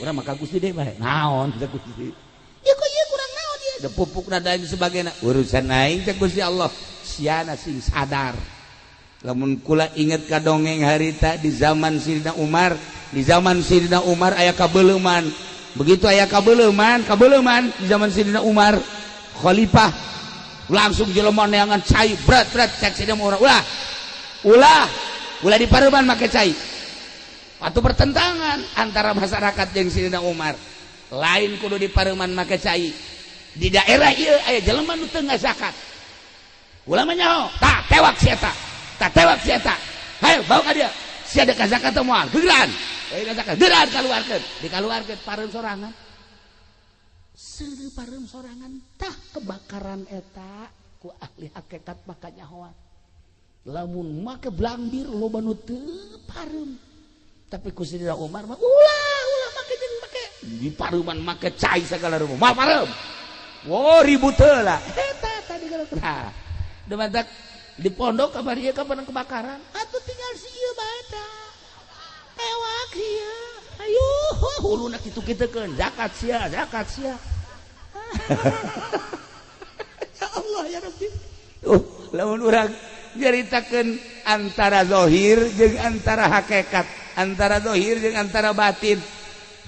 urang maka Gusti deui bae naon teh Gusti ieu kok ieu kurang naon ieu da pupukna da sebagainya urusan aing teh Gusti Allah siana sing sadar. Lamun kula inget ka dongeng harita di zaman Sidina Umar, di zaman Sidina Umar aya kabeuleman. Begitu aya kabeuleman, kabeuleman di zaman Sidina Umar khalifah langsung jelema neangan cai berat-berat cek Sidina Umar ulah. Ulah, ulah di pareuman make cai. Atuh pertentangan antara masyarakat jeung Sidina Umar. Lain kudu di pareuman make cai. Di daerah ieu aya jelema nu teu ngazakat. Ulah mah nyaho, tah tewak si eta. Tak tewak si eta. Hayo bawa ka dia. Si ada zakat teh moal. Gegeran. Euy zakat gegeran kaluarkeun. Dikaluarkeun pareum sorangan. Seureuh pareum sorangan tah kebakaran eta ku ahli hakikat maka nyahoan. Lamun make blambir loba nu teu pareum. Tapi ku Sidina Umar mah ulah ulah make jeung make di pareuman make cai sagala rupa. Moal pareum. Wo ribut heula. Eta tadi kalau tah. Demantak di pondok kamari ieu kapan kebakaran atuh tinggal si ieu bae tah tewak ieu ayo huluna kitu-kitukeun zakat sia zakat sia. Ya Allah ya Rabbi. Lamun urang nyaritakeun antara zahir jeung antara hakikat, antara zahir jeung antara batin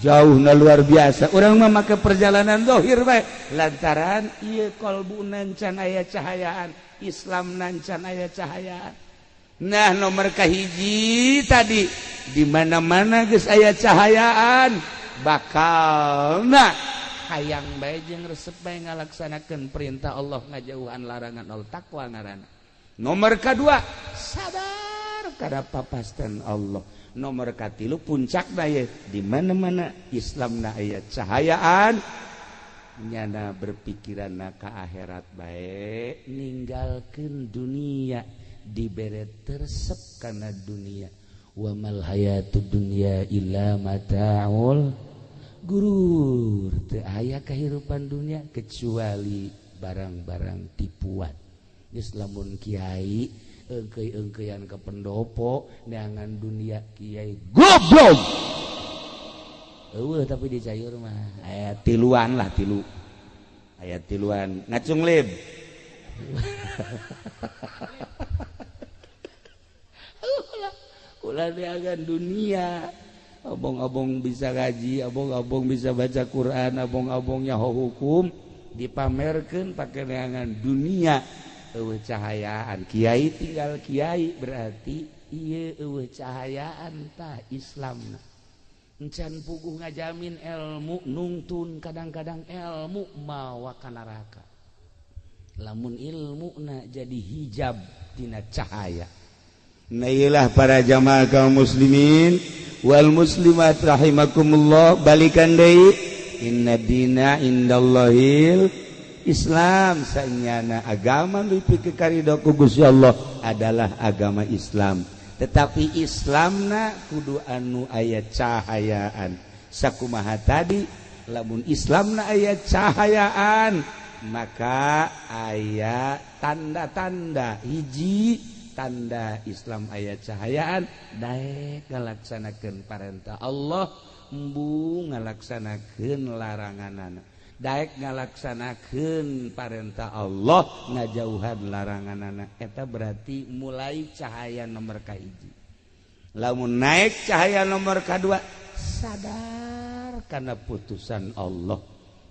jauhna luar biasa. Urang mah make perjalanan zahir bae lantaran ieu kalbu can aya cahayaan, Islam nancan aya cahayaan. Nah nomor kahiji tadi di mana-mana geus aya cahayaan bakalna hayang bae jeung resep bae ngalaksanakeun perintah Allah ngajauhan larangan Allah, takwa ngaranna. Nomor kadua sadar kada papasten Allah. Nomor katilu puncakna ye di mana-mana Islamna aya cahayaan nyana berpikiran ka akhirat bae ninggalkeun dunia dibere tersep kana dunia. Wa mal hayatud dunya illa mataul gurur. Teu aya kahirupan dunia kecuali barang-barang tipuan. Geus lamun kiai eungkeuy-eungkeuyan ka pendopo neangan dunia kiai goblok. Eueuh tapi dicayur mah aya tiluan lah tilu. Aya tiluan ngacung lib. Ulah neangan dunia. Abong-abong bisa ngaji, abong-abong bisa baca Quran, abong-abong nyaho hukum dipamerkeun pake neangan dunia. Eueuh cahayaan kiai tinggal kiai berarti Ieu eueuh cahayaan tah Islamna. Encan puguh ngajamin ilmu nungtun, kadang-kadang ilmu mawa ka neraka. Lamun ilmuna jadi hijab tina cahaya. Nah iyalah para jamaah kaum muslimin wal muslimat rahimakumullah, balikan deui inna dina indallahil Islam, sanyana agama nu dipikarido ku Gusti Allah adalah agama Islam. Tetapi Islamna kudu anu aya cahayaan. Sakumaha tadi, lamun Islamna aya cahayaan maka aya tanda-tanda. Hiji tanda Islam aya cahayaan, daek ngalaksanakeun parentah Allah, embung ngalaksanakeun laranganana. Daek ngalaksanakeun parentah Allah, ngajauhan laranganana. Eta berarti mulai cahaya nomor kahiji. Lamun naik cahaya nomor kadua, sadar karena putusan Allah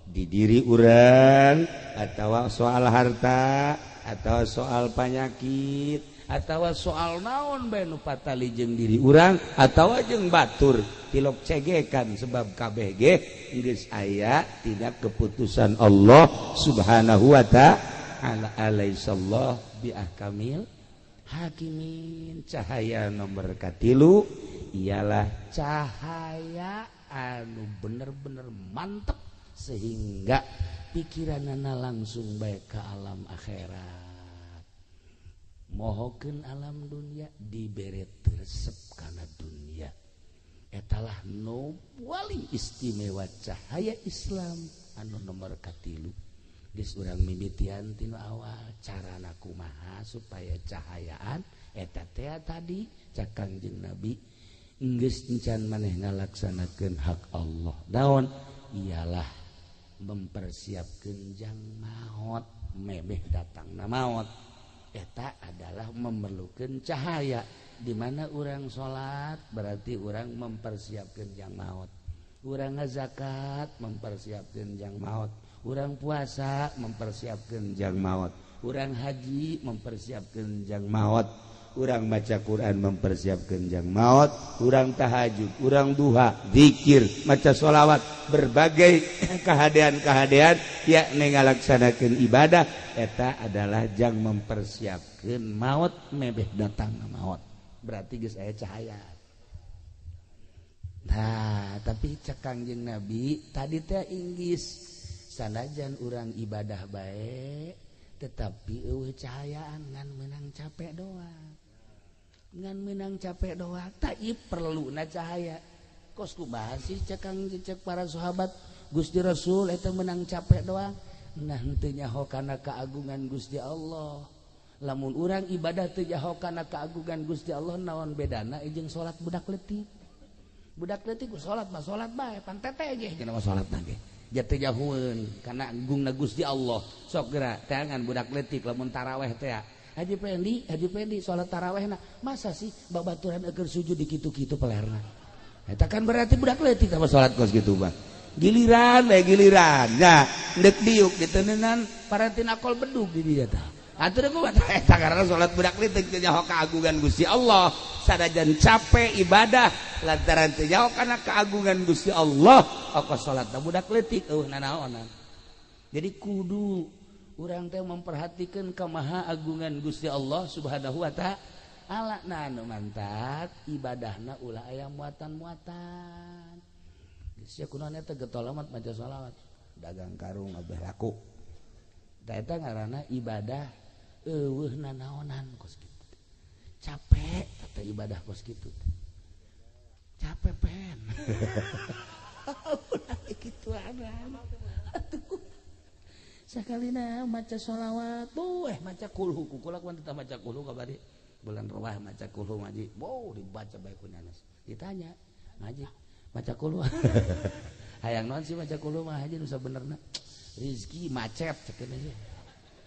di diri urang, atau soal harta, atau soal penyakit, atau soal naon bae nu patali jeung diri urang atau jeung batur, tilok cegekan sebab kabeh ge geus aya tina keputusan Allah Subhanahu wa ta'ala. Alaisallah bi ahkamil hakimin. Cahaya nomor katilu ialah cahaya anu bener-bener mantep sehingga pikiranana langsung baik ke alam akhirat. Mohokeun alam dunia dibere resep kana dunia. Etalah nu paling istimewa cahaya Islam anu nomor katilu. Geus urang mimitian tinu awal carana kumaha supaya cahayaan eta teh tadi cak Kangjeng Nabi geus encan maneh ngalaksanakeun hak Allah. Naon? Ialah mempersiapkeun jang maot, memeh datangna maot. Eta adalah memerlukan cahaya. Di mana orang salat berarti orang mempersiapkan jang maot. Urang ngazakat mempersiapkan jang maot. Urang puasa mempersiapkan jang maot. Urang haji mempersiapkan jang maot. Urang baca Quran mempersiapkan jang maot. Urang tahajud, urang duha, zikir, maca sholawat, berbagai kehadean-kehadean yakni ngalaksanakeun ibadah eta adalah jang mempersiapkan maut mebeh datang maut. Berarti geus aya cahaya. Nah, tapi cek Kangjeng Nabi tadi teh inggis sanajan urang ibadah bae tetapi eueuh cahayaan ngan menang capek doang. Ngan menang capek doang, tak perlu na cahaya. Kos kumaha sih cek Kang cek para sahabat Gusti Rasul eta menang capek doang. Nah henteu nyaho kana keagungan Gusti Allah. Lamun urang ibadah teu nyaho kana keagungan Gusti Allah, naon bedana jeung salat budak leutik. Budak leutik ku salat mah salat bae pan tete ge cenah mah salatna ge. Jatuh jahueun kana agungna Gusti Allah. Sok geura teangan budak leutik lamun taraweh teh. Haji Pendi salat tarawehna masa sih babaturan eukeur sujud di kitu-kitu pelerna. Eta kan berarti budak leutik tah salat kos kitu mah. Giliran we giliran. Nah, deuk diuk diteneunan parantin akol bedug di dieu tah. Atuh kumaha eta karena salat budak leutik teu nyaho keagungan Gusti Allah. Sanajan capek ibadah lantaran teu nyaho kana keagungan Gusti Allah, oko salatna budak leutik eueuh nanaonan. Jadi kudu urang teh memperhatikan kemaha agungan Gusti Allah Subhanahu wa ta'ala. Nah anu mantak ibadahna ulah aya muatan-muatan. Geus sia kunaon eta getol amat maca sholawat, dagang karung abeh laku. Da eta ngaranna ibadah eueuh nanaonan kos kitu. Capek teh ibadah kos kitu. Capek pen. Ulah kituan. Atuh. Sakalina maca sholawat tuh maca kulhu kukulak teh maca kulhu kabari bulan ruwah maca kulhu ngaji. Wow dibaca bae ku nyanes. Ditanya ngaji maca kulhu. Hayang naon sih maca kulhu mah haji nu sabenerna. Rizki macet cek aja.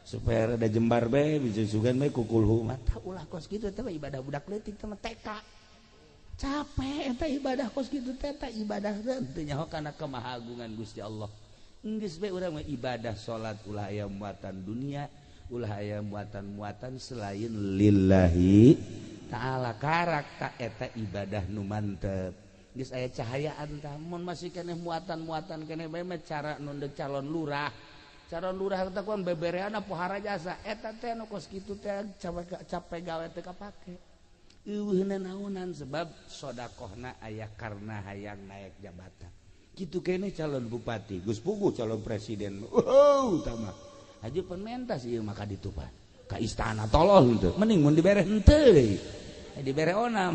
Supaya rada jembar bae bisa sugan bae ku kulhu mah. Tah ulah kos kitu teh ibadah budak leutik teh TK. Capek eta ibadah kos kitu teh eta ibadah teh nyaho kana kemahagungan Gusti Allah. Geus bae urang mah ibadah salat ulah aya muatan dunia, ulah aya muatan-muatan selain lillahi Ta'ala karak tak eta ibadah nu mantep. Geus aya cahayaan tah mun masih keneh muatan-muatan keneh bae mah cara nu calon lurah. Calon lurah teh kuan bebereana pohara jasa eta teh nu kos kitu teh capek gawe teh kapake. Eueuh naonan sebab sodakohna aya karena hayang naik jabatan. Kitu keneh calon bupati, geus puguh calon presiden. Oh, tah mah. Haji penmentas ieu mah ka ditu pan. Ka istana tolol henteu. Mending mun dibere henteu deui. Dibere onam.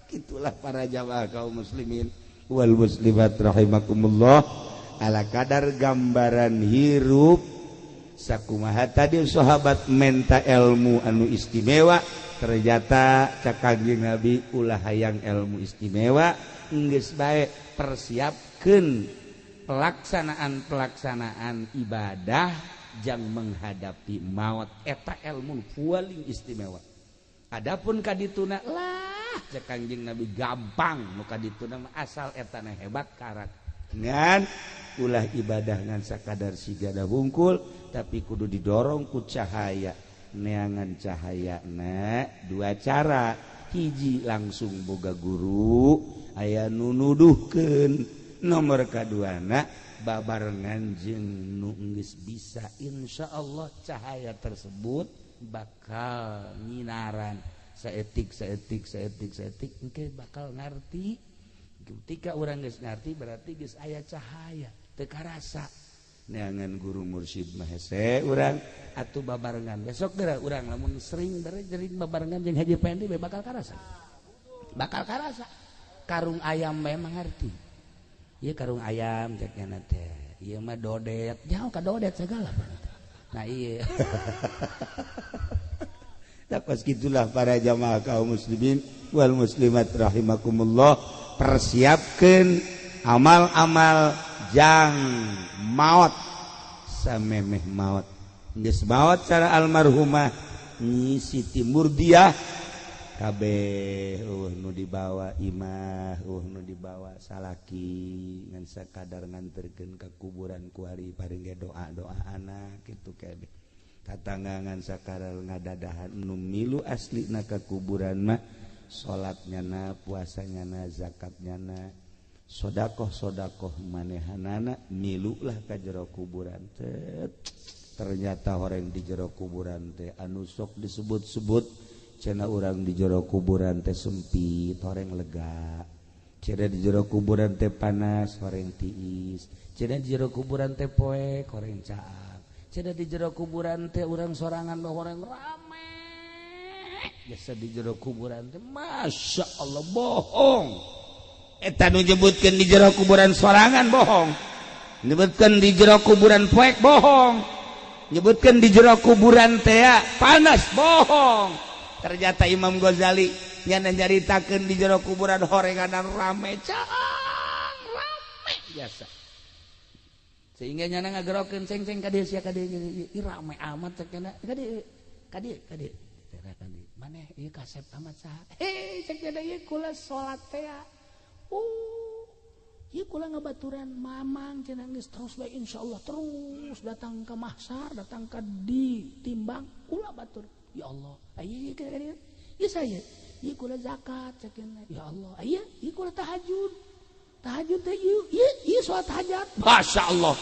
Itulah para jamaah kaum muslimin wal muslimat rahimakumullah. Ala kadar gambaran hirup sakumaha tadi sahabat menta ilmu anu istimewa, ternyata cak Kangjeng Nabi ulah hayang ilmu istimewa, geus bae persiapkeun pelaksanaan-pelaksanaan ibadah jang menghadapi maut eta ilmu paling istimewa. Adapun kadituna lah cek Kangjeng Nabi gampang nu kadituna mah asal etana hebat karak. Ngan ulah ibadah ngan sakadar sigada hungkul tapi kudu didorong ku cahaya. Neangan cahayana dua cara, hiji langsung boga guru aya nu nuduhkeun, nomor kaduana babarengan jeung nu geus bisa insyaallah cahaya tersebut bakal nyinaran saetik saetik saetik saetik engke bakal ngarti. Ketika urang geus ngarti berarti geus aya cahaya teu karasa. Neangan guru mursyid mah hese urang atuh babarengan besok geura urang lamun sering sering babarengan jeung Haji Pendi bakal karasa. Bakal karasa. Karung ayam bae mangarti. Ieu karung ayam cek nya teh. Ieu mah dodet, jauh ka dodet segala. Nah iya. Nah, pas gitulah para jamaah kaum muslimin wal muslimat rahimakumullah, persiapkeun amal-amal jang maot samemeh maot. Geus maot cara almarhumah Nyi Siti Murdiah kabeh eueuh nu dibawa imah, eueuh nu dibawa salaki ngan sakadar nganterkeun ka kuburan kuari paring ge doa-doa anak kitu kene. Tatangga ngan sakadar ngadadahan nu milu aslina ka kuburan mah salatnya na, puasanya na, zakatnya na, sodakoh-sodakoh manehanana milulah ka jero kuburan teh. Ternyata orang di jero kuburan teh anu sok disebut-sebut cenah urang di jero kuburan teh sempit, horeng lega. Cenah di jero kuburan teh panas, horeng tiis. Cenah di jero kuburan teh poek, horeng caang. Cenah di jero kuburan teh urang sorangan horeng rame. Biasa di jero kuburan teh Masya Allah bohong. Eta nu nyebutkeun di jero kuburan sorangan bohong. Nyebutkeun di jero kuburan poek bohong. Nyebutkeun di jero kuburan teh panas bohong. Ternyata Imam Ghazali nyana nyaritakeun di jero kuburan horenganan rame caang rame biasa. Sehingga nyana ngagerokeun ceng-ceng ka dieu sia ka dieu ieu rame amat cek nya ka dieu ka dieu ka dieu. Maneh ieu kasep amat saha? Hei cek nya ieu kula salat teh. Oh, ieu kula ngabaturan mamang cenah geus terus bae insyaallah terus datang ke mahsar, datang ke ditimbang kula batur. Ya Allah, ieu ieu ieu saya, ieu kula zakat cek nya. Ya Allah, ieu ieu kula tahajud. Tahajud teh ieu, ieu ieu salat hajat. Masyaallah.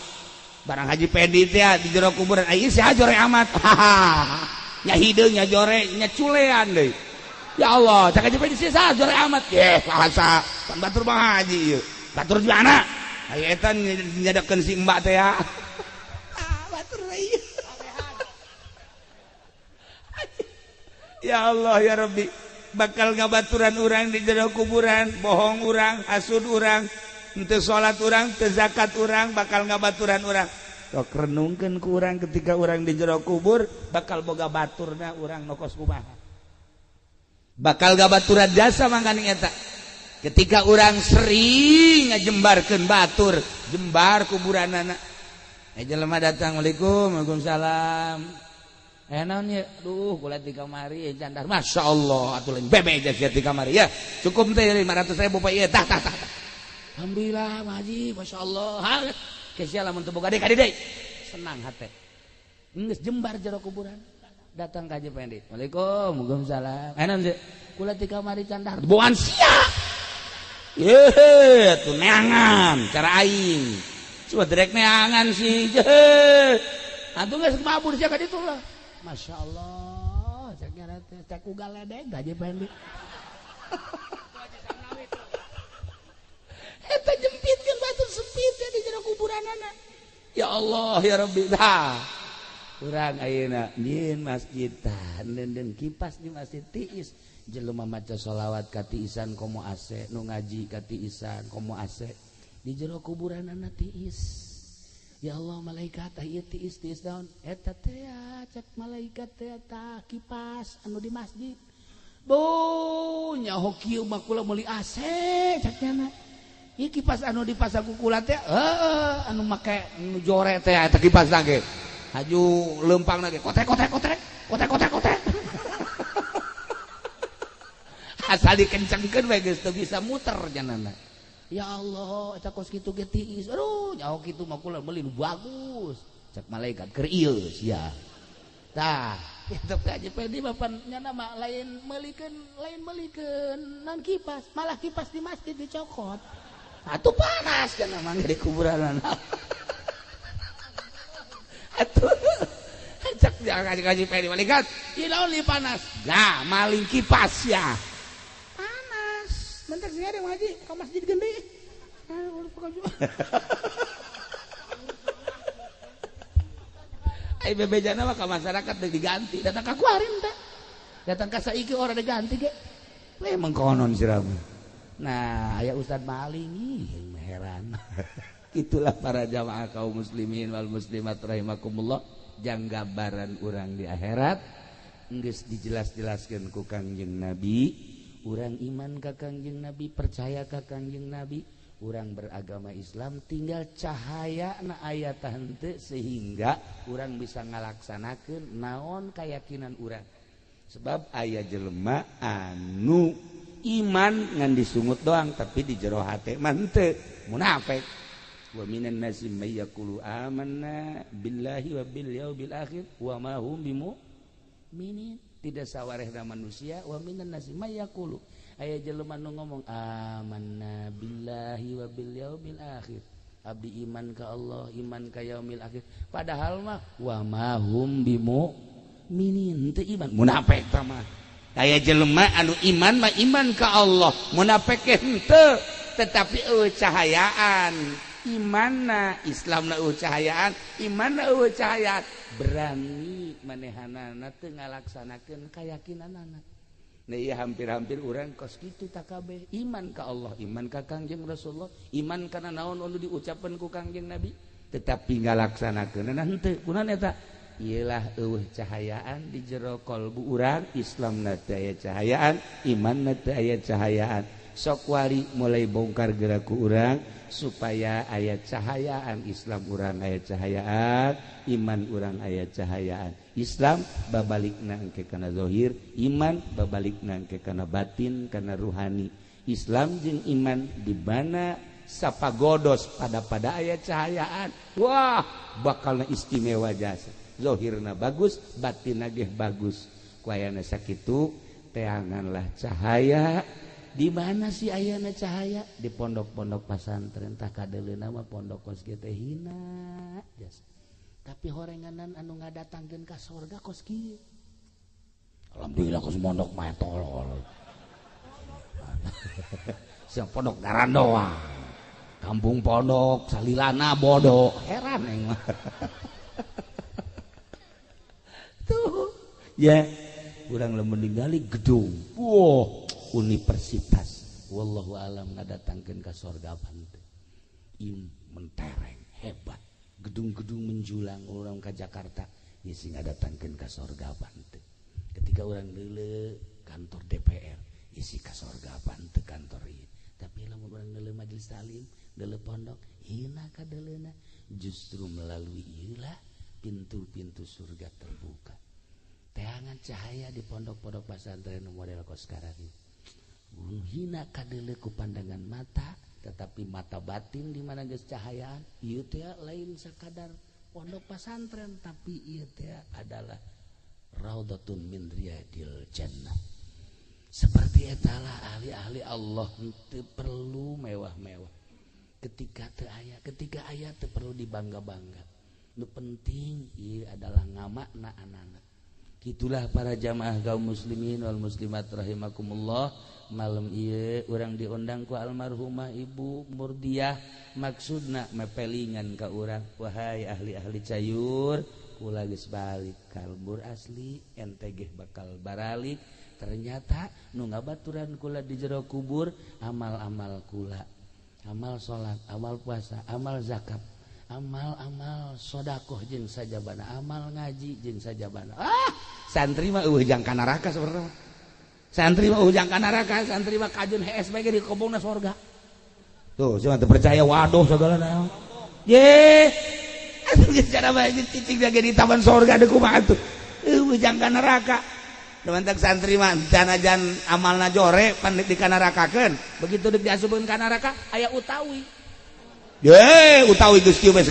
Barang Haji Pendi teh di jero kuburan, ieu si jore amat. Nya hideung nya jore nya culean deui. Ya Allah, cak Haji Pendi sih jore amat. Yeh, bahasa pan batur Bang Haji ieu. Batur di mana? Aya eta nyadakeun si mbak teh ya. Ah, batur ieu. Ya Allah ya Rabbi, bakal ngabaturan urang di jero kuburan, bohong urang, hasud urang, henteu salat urang, teu zakat urang, bakal ngabaturan urang. Sok renungkeun ku urang ketika urang di jero kubur, bakal boga baturna urang nokos kumaha. Bakal gabaturan jasa mangkaning eta. Ketika urang sering ngajembarkeun batur, jembar kuburanana. Jelema datang, "Waalaikum, waalaikumsalam." Naon ieu? Aduh, kula di kamari candar. Masya Allah, atuh lain bebe aja di kamari ya. Cukup teh 500.000 Pak ieu. Tah tah tah. Alhamdulillah, Pak Haji, Masya Allah. Kesia lamun teu boga deui ka deui. Senang hate. Geus jembar jero kuburan. Datang ka Haji Pendi. Waalaikumsalam. Waalaikumsalam. Enak sih. Kula ti kamari candar. Bukan sia. Ye, tuh neangan cara aing. Coba direk neangan sih. Atuh geus mabur sia ka ditu lah. Masya Allah, cek nyara teh cek ugal ledeg Haji Pendi. Eta jempitkeun batur sempit ya di jero kuburanana. Ya Allah ya Rabbi. Tah. Urang ayeuna nyieun masjid tah neundeun kipas di masjid tiis. Jelema maca sholawat ka tiisan komo AC, nu ngaji ka tiisan komo AC. Di jero kuburanana tiis. Ya Allah malaikat tah ieu tiis tiis naon? Eta teh cek malaikat teh tah kipas anu di masjid. Bu, nyaho kieu mah kula meuli AC cek nya. Ieu kipas anu dipasang ku kula teh heueuh anu make nu jore teh eta kipas ge. Haju leumpangna ge kotrek kotrek kotrek kotrek kotrek kotrek. Asal dikencengkeun we geus teu bisa muter janana. Ya Allah eta kos kitu ge tiis. Aduh nyaho kitu mah kula meuli nu bagus. Cek malaikat keur ieu sia. Tah itu Haji Pendi bapan nyana mah lain meulikeun non kipas, malah kipas di masjid dicokot. Atuh panas kan mah di kuburan. Atuh cek Haji Pendi malaikat, ieu lamun panas. Gah maling kipas ya. Panas. Bentar sih ada ngaji ke masjid gede. Ai bebejana mah ka masyarakat deui diganti, datang ka kuarin teh. Datang ka saiki ora diganti ge. Memang konon siramu. Nah, aya Ustad maling ih heran. Itulah para jamaah kaum muslimin wal muslimat rahimakumullah, jang gambaran urang di akhirat geus dijelas-jelaskeun ku Kangjeng Nabi. Urang iman ka Kangjeng Nabi, percaya ka Kangjeng Nabi, urang beragama Islam tinggal cahaya na aya henteu sehingga urang bisa ngalaksanakeun naon keyakinan urang. Sebab aya jelema anu iman ngan disungut doang tapi di jero hate mah henteu, munafik. Wa minan nasi may yaqulu amanna billahi wa bil yaumil akhir wa ma hum bimu'minin. Tidak sawarehna manusia wa minan nasi may yaqulu aya jelema nu ngomong amanna billahi wa bil yaumil akhir, abdi iman ka Allah, iman ka yaumil akhir, padahal mah wa ma hum bimu'minin, teu iman, munafik tah mah. Aya jelema anu iman mah iman ka Allah, munafik henteu, tetapi eueuh cahayaan imanna, Islamna eueuh cahayaan, imanna eueuh cahayaan, berani manehanana teu ngalaksanakeun kayakinanana. Nah iya hampir-hampir urang kos kitu takabeh, iman ka Allah, iman ka Kangjeng Rasulullah, iman kana naon anu diucapkeun ku Kangjeng Nabi, tetapi ngalaksanakeunana henteu. Kunaon eta? Iyalah eueuh cahayaan di jero kalbu urang, Islamna teu aya cahayaan, imanna teu aya cahayaan. Sok wari mulai bongkar geraku urang supaya aya cahayaan Islam urang aya cahayaan, iman urang aya cahayaan. Islam babalikna engke kana zahir, iman babalikna engke kana batin, kana ruhani. Islam jeung iman di mana sapagodos pada aya cahayaan. Wah, bakalna istimewa jasa. Zahirna bagus, batinna ge bagus. Ku ayana sakitu teanganlah cahaya. Di mana sih ayana cahaya? Di pondok-pondok pasantren tah kadeuleuna mah pondok kos kieu teh hina jasa. Tapi horenganan anu ngadatangkeun ka sorga kos kieu. Alhamdulillah kos mondok mah tolol. Siang pondok garandoa. Kampung pondok salilana bodoh, heran aing mah. Tuh, ya urang lamun ningali gedung. Wah, universitas wallahu alam ngadatangkeun ka sorga henteu. Im mentereng hebat, gedung-gedung menjulang urang ka Jakarta ieu sing ngadatangkeun ka sorga henteu. Ketika urang deuleu kantor DPR isi ka sorga henteu kantor ieu. Tapi lamun urang deuleu majelis taklim, deuleu pondok, hina kadeuleuna, justru melalui ieu lah pintu-pintu surga terbuka. Teangan cahaya di pondok-pondok pesantren model kos sekarang ini. Hina kadeuleu ku pandangan mata, tetapi mata batin di mana geus cahayaan, ieu teh lain sakadar pondok pesantren, tapi ieu teh adalah Raudhatun min riyadil jannah. Seperti etalah ahli-ahli Allah, teu perlu mewah-mewah. Ketika teu aya, ketika aya teu perlu dibangga-bangga. Nu penting ieu adalah ngamakna anak. Gitulah para jamaah kaum muslimin wal muslimat rahimakumullah. Malam ieu urang diundang ku almarhumah Ibu Murdiah, maksudna mepelingan ka urang, wahai ahli-ahli Cayur, kula geus balik ka lembur asli, ente ge bakal baralik. Ternyata nu ngabaturan kula di jero kubur amal-amal kula, amal salat, amal puasa, amal zakat, amal-amal sodakoh jeung sajabana, amal ngaji jeung sajabana. Ah, santri mah euweuh jangka neraka sebenarnya. Santri mah euweuh jangka neraka, santri mah kajun hees bae ge dikobongna sorga. Tuh, cuma teu percaya, waduh, segala naon. Ye, atuh geus cara bae cicing ge di taman sorga deuk kumaha tuh. Euweuh jangka neraka. Mantak santri mah janajan amalna jore pan di kanarakakeun. Begitu deuk diasupkeun ka neraka aya utawi. Ye, utawi geus kieu.